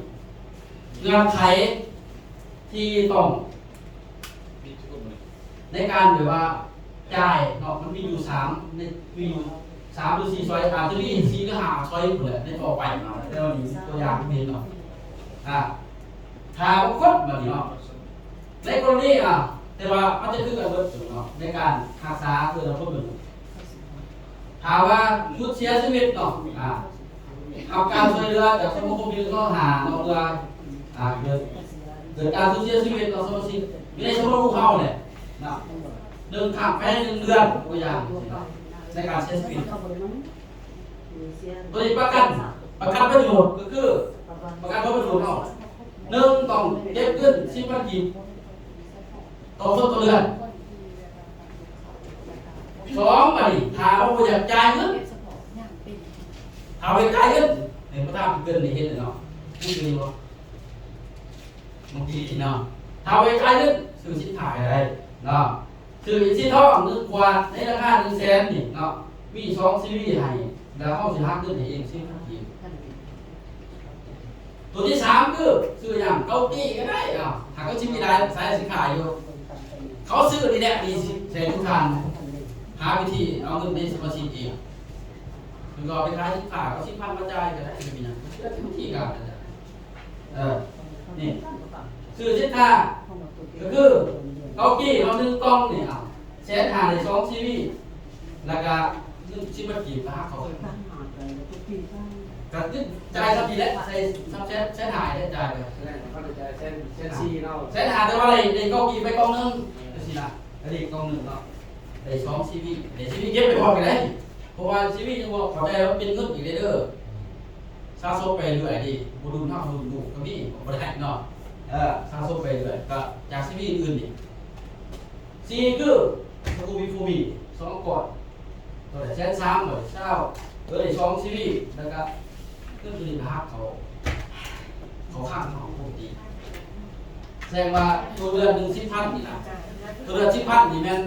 ເງື່ອນໄຂທີ່ຕ້ອງ ໃນການແບບວ່າຈ່າຍເນາະ ມັນມີຢູ່ສາມ ໃນ ມີຢູ່ສາມຫຼືສີ່ຊອຍ ອາດຈະມີສີ່ຫຼືຫ້າຊອຍພຸ້ນແຫຼະ ໃນຕໍ່ໄປເນາະ ແຕ່ວ່ານີ້ຕົວຢ່າງເຫັນເນາະ ອ່າ ຖ້າບໍ່ຄົບບັດນີ້ເນາະ ໃນກໍລະນີ ອ່າ ແຕ່ວ່າມັນຈະຄືກັນເບິດເນາະ ໃນການຮັກສາເພື່ອລະຄົບເງິນ ຖ້າວ່າສຸດເສຍຊີວິດເນາະ ອ່າ ຮັບການຊ່ວຍເຫຼືອຈາກສະມາຄົມທີ່ເຮົາຫາເນາະ ເພື່ອ ອ່າ ເກີດ ເກີດການສູນເສຍຊີວິດເນາະ ສະມາຊິກຢູ່ໃນຊະມະນາເຮົາແຫຼະເນາະ ໜຶ່ງຄັ້ງພາຍໃນໜຶ່ງເດືອນ ຕົວຢ່າງ ໃນການເສຍຊີວິດ ໂດຍປະກັນ ປະກັນປະໂຫຍດ ກໍຄືປະກັນຜົນປະໂຫຍດເຮົາ ໜຶ່ງ ຕ້ອງເກັບເງິນສິບພັນກີບຕໍ່ຄົນຕໍ່ເດືອນ. ສອງ ບາດນີ້ ຖ້າເຮົາບໍ່ຢາກຈ່າຍເງິນ ຖ້າບໍ່ຢາກຈ່າຍເງິນ ໃຫ້ປະທານເກີນໄດ້ເຫັນແລ້ວເນາະ ຄືຢູ່ນີ້ບໍ່ ເມື່ອກີ້ນີ້ເນາະ ຖ້າບໍ່ຢາກຈ່າຍເງິນ ຊື້ສິນຄ້າກໍໄດ້ເນາະ ຊື້ອີກສີທອງໜຶ່ງຂວດໃນລາຄາໜຶ່ງແສນນີ້ເນາະ ມີສອງຊີວີໃຫ້ ແລ້ວເຮົາຊິຫັກເງິນໃຫ້ເອງສິບພັນກີບ. ຕົວທີສາມຄືຊື້ຫຍັງ ເກົາກີ້ກໍໄດ້ ເອົາ ຫາກກໍຊິມີຫຼາຍສາຍສິນຄ້າຢູ່ ເຂົາຊື້ນີ້ແຫຼະ ນີ້ໃຫ້ທຸກທ່ານຫາວິທີເອົາເງິນໃນສະມາຊິກເອງ ຫຼືວ່າໄປຂາຍສິນຄ້າ ເອົາສິບພັນມາຈ່າຍກໍໄດ້ ບໍ່ເປັນຫຍັງ ເປັນວິທີການ ເອີ ນີ້ ຊື້ສິນຄ້າ ກໍຄືເກົາກີ້ເນາະ ໜຶ່ງກ່ອງນີ້ ເອົາ ແສນຫ້າໄດ້ສອງຊີວີ ແລ້ວກະເງິນສິບພັນກີບກໍຫັກເຂົາ ກໍຄືຈ່າຍສ່ຳນີ້ແຫຼະ ໃສ່ສ່ຳແສນ ແສນຫ້າໄດ້ຈ່າຍໄປ ແສນຫ້າ ເຂົາໄດ້ຈ່າຍແສນ ແສນສີ່ເນາະ ແສນຫ້າ ແຕ່ວ່າໄດ້ ໄດ້ເກົາກີ້ໄປກ່ອງໜຶ່ງ ຈັ່ງຊີ້ນະ ໄດ້ອີກກ່ອງໜຶ່ງເນາະ ໄດ້ສອງຊີວີ ໄດ້ຊີວີເກັບໄປພ້ອມກັນໄດ້ ເພາະວ່າຊີວີຍັງບໍ່ເຂົ້າໃຈວ່າເປັນເງິນອີກເດ້ ເດີ ສະສົມໄປເລື້ອຍເດ້ ບໍ່ລຸ້ນເຮົາລຸ້ນລູກກໍມີ ບໍ່ໄດ້ເນາະ ເອີ ສະສົມໄປເລື້ອຍ ກໍຈາກຊີວີອື່ນນີ້ ສີ່ຄື ສະກູບີຟູມີ ສອງກ້ອນ ກໍໄດ້ແສນສາມ ບໍ່ໄດ້ຊາວ ເອີ ໄດ້ສອງຊີວີ ແລ້ວກໍເງິນຕົວນີ້ກໍຫັກເຂົ້າ ເຂົ້າຄັງເຮົາປົກກະຕິ ແສດງວ່າຕົວເດືອນໜຶ່ງສິບພັນນີ້ນະ ຕົວເດືອນສິບພັນນີ້ແມ່ນ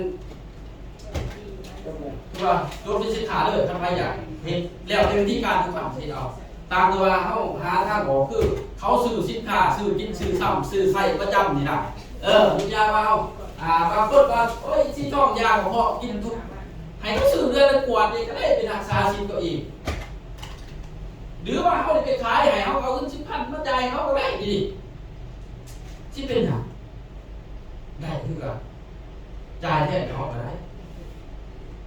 ຄືວ່າຈົບເປັນສິນຄ້າເລີຍ ຄັນໃຜຢາກເຮັດ ແລ້ວແຕ່ວິທີການທີ່ເຂົາເຮັດເອົາ ຕ່າງແຕ່ວ່າເຮົາຫາທາງອອກ ຄືເຂົາຊື້ສິນຄ້າ ຊື້ກິນ ຊື້ຊ້ຳ ຊື້ໃຊ້ປະຈຳນີ້ນະ ເອີ ຢ່າວ່າເຮົາ ອ່າ ບາງຄົນວ່າ ໂອ້ຍ ສີທອງຢາກໍເພາະກິນທຸກ ໃຫ້ເຂົາຊື້ເດືອນລະຂວດນີ້ກໍໄດ້ ໄປຮັກສາສິນເຂົາເອງ ຫຼືວ່າເຮົາໄດ້ໄປຂາຍໃຫ້ ເຮົາເອົາເງິນສິບພັນມາຈ່າຍເຂົາກໍໄດ້ ນີ້ ຊິເປັນຫຍັງ? ໄດ້ຄືກັນ ຈ່າຍແທນເຂົາກໍໄດ້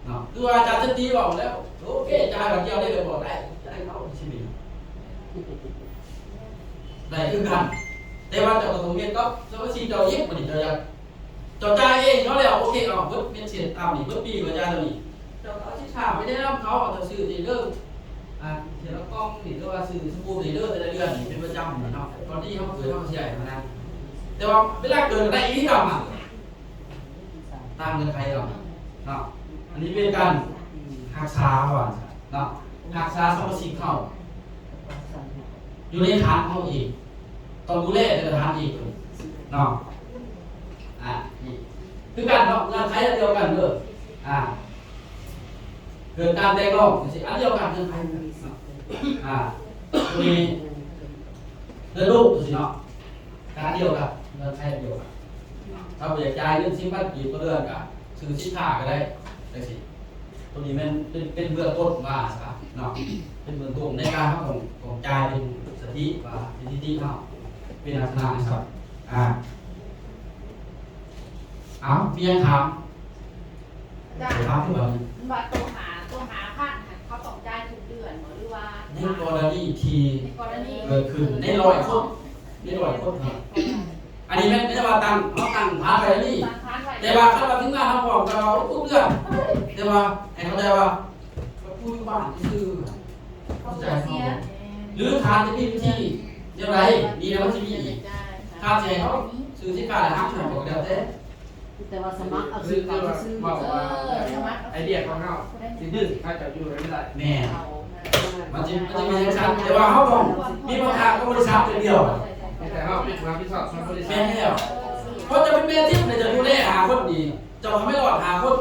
ເນາະ ຄືວ່າອາຈານສັນຕິເວົ້າແລ້ວ ໂອເຄ ຈ່າຍບາດດຽວໄດ້ເລີຍບໍ່? ໄດ້ ຈ່າຍເຂົາ ຊິເປັນຫຍັງ? ໄດ້ຄືກັນ ແຕ່ວ່າເຈົ້າກໍຕ້ອງເຮັດກັບສະມາຊິກເຈົ້າອີກ ບັດນີ້ເຈົ້າຢາກ ເຈົ້າຈ່າຍເອງເນາະ ແລ້ວ ໂອເຄ ເອົາເບິດເມັດເສດຕາມນີ້ ເບິດປີກໍຈ່າຍເທົ່ານີ້ ເຈົ້າກໍເອົາສິນຄ້າໄປແນະນຳເຂົາ ເຈົ້າຊື້ນີ້ເດີ ອ່າ ເທື່ອລະກ່ອງນີ້ ຫຼືວ່າຊື້ສະບູນີ້ເດີ ແຕ່ລະເດືອນນີ້ເປັນປະຈຳນີ້ເນາະ ກ່ອນທີ່ເຮົາເກີດເຮົາກໍຊິໄດ້ເທົ່ານັ້ນ ແຕ່ວ່າເວລາເກີດກໍໄດ້ອີກຄືເກົ່າ ຕາມເງື່ອນໄຂເນາະ ເນາະ ອັນນີ້ເປັນການຮັກສາວ່າເນາະ ຮັກສາສະມາຊິກເຮົາ ຢູ່ໃນຖານຂອງເຮົາເອງ ຕ້ອງດູແລແຕ່ລະຖານເອງເນາະ ອ່າ ນີ້ຄືກັນເນາະ ເງື່ອນໄຂອັນດຽວກັນເດີ ອ່າ ເກີດການແຕກລອງຈັ່ງຊີ້ ອັນດຽວກັນ ເງື່ອນໄຂເນາະ ອ່າ ໂຕນີ້ເລື່ອງລູກຈັ່ງຊີ້ເນາະ ການດຽວກັນ ເງື່ອນໄຂດຽວກັນ ຖ້າບໍ່ຢາກຈ່າຍເງິນສິບພັນກີບຕໍ່ເດືອນ ກໍຊື້ສິນຄ້າກໍໄດ້ ຈັ່ງຊີ້ ຕົວນີ້ແມ່ນເປັນ ເປັນເບື້ອງຕົ້ນວ່າຊະເນາະ ເປັນເບື້ອງຕົ້ນໃນການເຮົາຕ້ອງ ຕ້ອງຈ່າຍເປັນສະຖິຕິ ວ່າສະຖິຕິເຮົາເປັນລັກສະນະຈັ່ງຊັ້ນ ອ່າ ເອົາ ມີຫຍັງຖາມ? ອາຈານ ຖາມຄືວ່າ ມັນວ່າໂຕຫາ ໂຕຫາພັນຫັ້ນ ເຂົາຕ້ອງຈ່າຍທຸກເດືອນບໍ່ ຫຼືວ່າ ໃນກໍລະນີທີ່ ໃນກໍລະນີ ເກີດຂຶ້ນໃນຮ້ອຍຄົນ ໃນຮ້ອຍຄົນເນາະ ອັນນີ້ແມ່ນ ແມ່ນວ່າຕັ້ງ ເຮົາຕັ້ງຖານໄວ້ນີ້ ຕັ້ງຖານໄວ້ ແຕ່ວ່າຄັນວ່າທີມງານເຮົາພ້ອມ ກໍເອົາທຸກເດືອນ ແຕ່ວ່າໃຫ້ເຂົ້າໃຈວ່າ ຜູ້ຢູ່ບ້ານຊື່ໆ ເຂົ້າໃຈເຮົາ ຫຼືຖານຈະມີວິທີແນວໃດ ນີ້ນະ ມັນຊິມີອີກ ຖ້າຊິໃຫ້ເຮົາຊື້ສິນຄ້າແລ້ວຫັກເງິນອອກ ກໍແລ້ວແຕ່ ແຕ່ວ່າສະໝັກເອົາສິນຄ້າຊື່ໆ ເວົ້າວ່າ ເອີ ສະໝັກເອົາ ໄອເດຍຂອງເຮົາຊິດຶງເຂົາເຈົ້າຢູ່ໃຫ້ມັນໄດ້ ແມ່ນ ເອົາ ມັນຊິ ມັນຊິມີຈັ່ງຊັ້ນ ແຕ່ວ່າເຮົາຕ້ອງມີບັນຫາກັບບໍລິສັດຢ່າງດຽວ ມີແຕ່ເຮົາເປັນຜູ້ຮັບຜິດຊອບທາງບໍລິສັດ ແມ່ນແລ້ວ ເພາະເຈົ້າເປັນແມ່ທີມ ເຈົ້າດູແລຫ້າຄົນນີ້ ເຈົ້າກໍໄມ່ລອດຫ້າຄົນ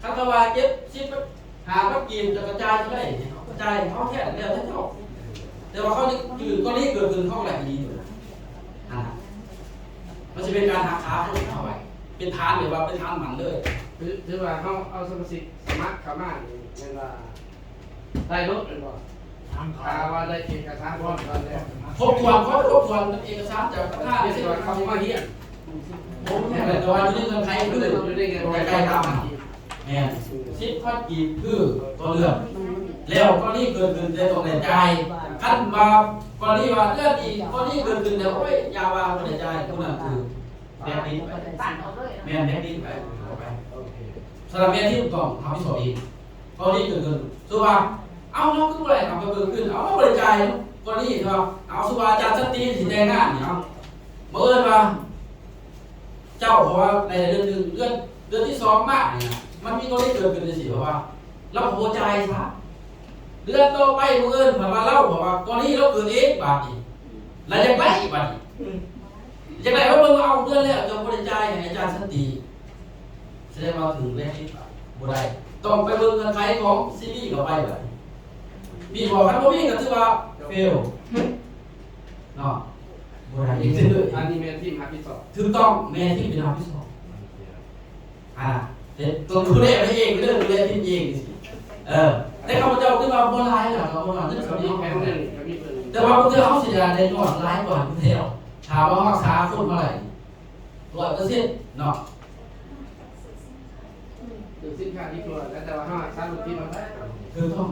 ຄັນເຂົາວ່າເຈັບສິບ ຫາພັນກີບ ເຈົ້າກະຈ່າຍເທົ່າໃດ ເຂົາກະຈ່າຍເຮົາແທ້ແລ້ວແທ້ເຈົ້າ ແຕ່ວ່າເຂົາຈະຈື່ກໍນີ້ເກີດຂຶ້ນ ເຂົາກໍໄດ້ດີຢູ່ນະ ອັນນັ້ນ ມັນຊິເປັນການຮັກສາຄົນເຮົາໄວ້ ເປັນຖານ ແບບວ່າເປັນຖານໝັ້ນເລີຍ ຄື ຄືວ່າເຮົາເອົາສະມາຊິກສະໝັກເຂົ້າມານີ້ ແມ່ນວ່າໄດ້ລົດແມ່ນບໍ່? ຖ້າວ່າໄດ້ເອກະສານພ້ອມກັນແລ້ວ ຄົບຖ້ວນ ຄົບ ຄົບຖ້ວນເອກະສານຈາກປະທານເສດຖະກິດເຂົາຊິມາຮຽນ ໂອ້ ແມ່ນແຫຼະ ແຕ່ວ່າຢູ່ໃນເງື່ອນໄຂຄື ຢູ່ໃນເງື່ອນໄຂຕາມ ແມ່ນ ສິບພັນກີບຄືຕໍ່ເດືອນ ແລ້ວກໍນີ້ເກີດຂຶ້ນແຕ່ຕ້ອງໄດ້ຈ່າຍ ຄັນວ່າກໍນີ້ວ່າເດືອນນີ້ກໍນີ້ເກີດຂຶ້ນແລ້ວ ໂອ້ຍ ຢ່າວ່າບໍ່ໄດ້ຈ່າຍ ຜູ້ນັ້ນຖືກແບລັກລິດໄປ ແມ່ນແບລັກລິດໄປ ເອົາໄປ ສະນັ້ນແມ່ນທີ່ຕ້ອງຮັບຜິດຊອບເອງ ກໍນີ້ເກີດຂຶ້ນ ຄືວ່າ ເອົ້າ ເຮົາຄືບໍ່ໄດ້ເອົາໄປເບິ່ງຄືນ ເອົາ ບໍ່ໄດ້ຈ່າຍ ກໍນີ້ ເອົາ ຄືວ່າອາຈານສັນຕິຊິແຕ່ງງານນີ້ ເອົາ ບັງເອີນວ່າ ເຈົ້າ ເພາະວ່າໄດ້ເດືອນໜຶ່ງ ເດືອນ ເດືອນທີສອງມານີ້ນະ ມັນມີກໍນີ້ເກີດຂຶ້ນຈັ່ງຊີ້ ເພາະວ່າລາວບໍ່ຈ່າຍຊະ ເດືອນຕໍ່ໄປ ບັງເອີນເພິ່ນວ່າລາວ ເພາະວ່າກໍນີ້ລາວເກີດເອງບາດນີ້ ລາວຢາກໄດ້ບາດນີ້ ຢາກໄດ້ມາເບິ່ງວ່າ ເອົາ ເດືອນແລ້ວເຈົ້າບໍ່ໄດ້ຈ່າຍໃຫ້ອາຈານສັນຕິ ສະແດງວ່າຖືກແບລັກລິດ ບໍ່ໄດ້ ຕ້ອງໄປເບິ່ງເງື່ອນໄຂຂອງຊີວີເຂົ້າໄປບາດນີ້ ມີບໍ່? ຄັນບໍ່ມີກໍຖືວ່າເຟວເນາະ ບໍ່ໄດ້ອີກເລີຍ ອັນນີ້ແມ່ນທີມຮັບຜິດຊອບ ຖືກຕ້ອງ ແມ່ນທີມເປັນຮັບຜິດຊອບ ອ່າ ເຮັດ ຕ້ອງດູແລຕົວເອງເດີ ດູແລທີມເອງ ເອີ ແຕ່ຂ້າພະເຈົ້າຄິດວ່າບໍ່ຫຼາຍດອກ ເຂົາບໍ່ວ່າເງິນສ່ວນນີ້ ແຕ່ວ່າບາງເທື່ອເຮົາຊິໄດ້ຍອດຫຼາຍກວ່າຢູ່ແລ້ວ ຖ້າວ່າເຮົາຮັກສາຄົນເຮົາໄດ້ຮ້ອຍເປີເຊັນເນາະ ຄືສິນຄ້າທີ່ຕົວແລ້ວ ແຕ່ວ່າເຮົາຮັກສາລູກທີມເຮົາໄດ້ ຖືກຕ້ອງ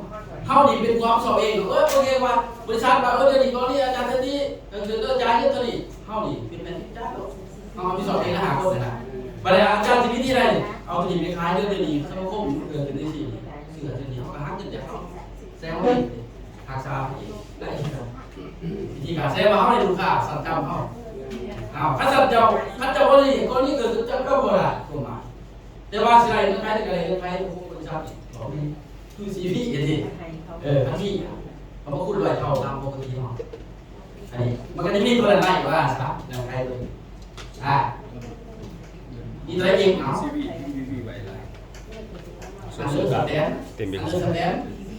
ເຮົານີ້ເປັນຄວາມຊອບເອງ ເອີ ບໍ່ແມ່ນວ່າບໍລິສັດວ່າ ເອີ ດຽວນີ້ຕອນນີ້ອາຈານເທົ່ານີ້ ເອີ ເດີນຈ່າຍເງິນເທົ່ານີ້ ເຮົານີ້ເປັນແມ່ນຈັດໂລດ ເຮົາຮັບຜິດຊອບເອງຕ່າງຫາກໂລດນະ ບັດນີ້ອາຈານຊິມີທີ່ໃດ ເອົາຕົວນີ້ໄປຂາຍເດີ ດຽວນີ້ສະມາຄົມເກີດຂຶ້ນຈັ່ງຊີ້ ເຊື່ອຈັ່ງຊີ້ ເຮົາກໍຫາເງິນຈາກເຮົາ ແສດງວ່າຮັກສາເອງໄດ້ ວິທີການ ແສດງວ່າເຮົາໄດ້ລູກຄ້າຊັ້ນຕ່ຳເຮົາ ເອົາ ຄັນຊັ້ນເຈົ້າ ຄັນເຈົ້າບໍ່ໄດ້ ກໍນີ້ເກີດຂຶ້ນ ເຈົ້າກໍບໍ່ໄດ້ ຄວາມໝາຍ ແຕ່ວ່າຊິໄດ້ເງິນໃຜກໍໄດ້ເງິນໃຜ ໂອ້ໂຫ ບໍລິສັດນີ້ ບໍ່ມີ ຄືຊີວີເຮັດນີ້ ເອີ ອັນນີ້ ເຂົາບໍ່ຄູນຮ້ອຍເທົ່າຕາມປົກກະຕິເນາະ ອັນນີ້ ມັນກໍຈະມີຕົວນັ້ນໄດ້ວ່າຊະ ເລື່ອງໃຜຕົວນີ້ ອ່າ ມີຕົວໃດອີກ ເອົາ ຊີວີ ມີ ມີໄວ້ຫຼາຍ ອັນເດີສະແຕມ ເຕັມໄປໝົດ ອັນເດີສະແຕມ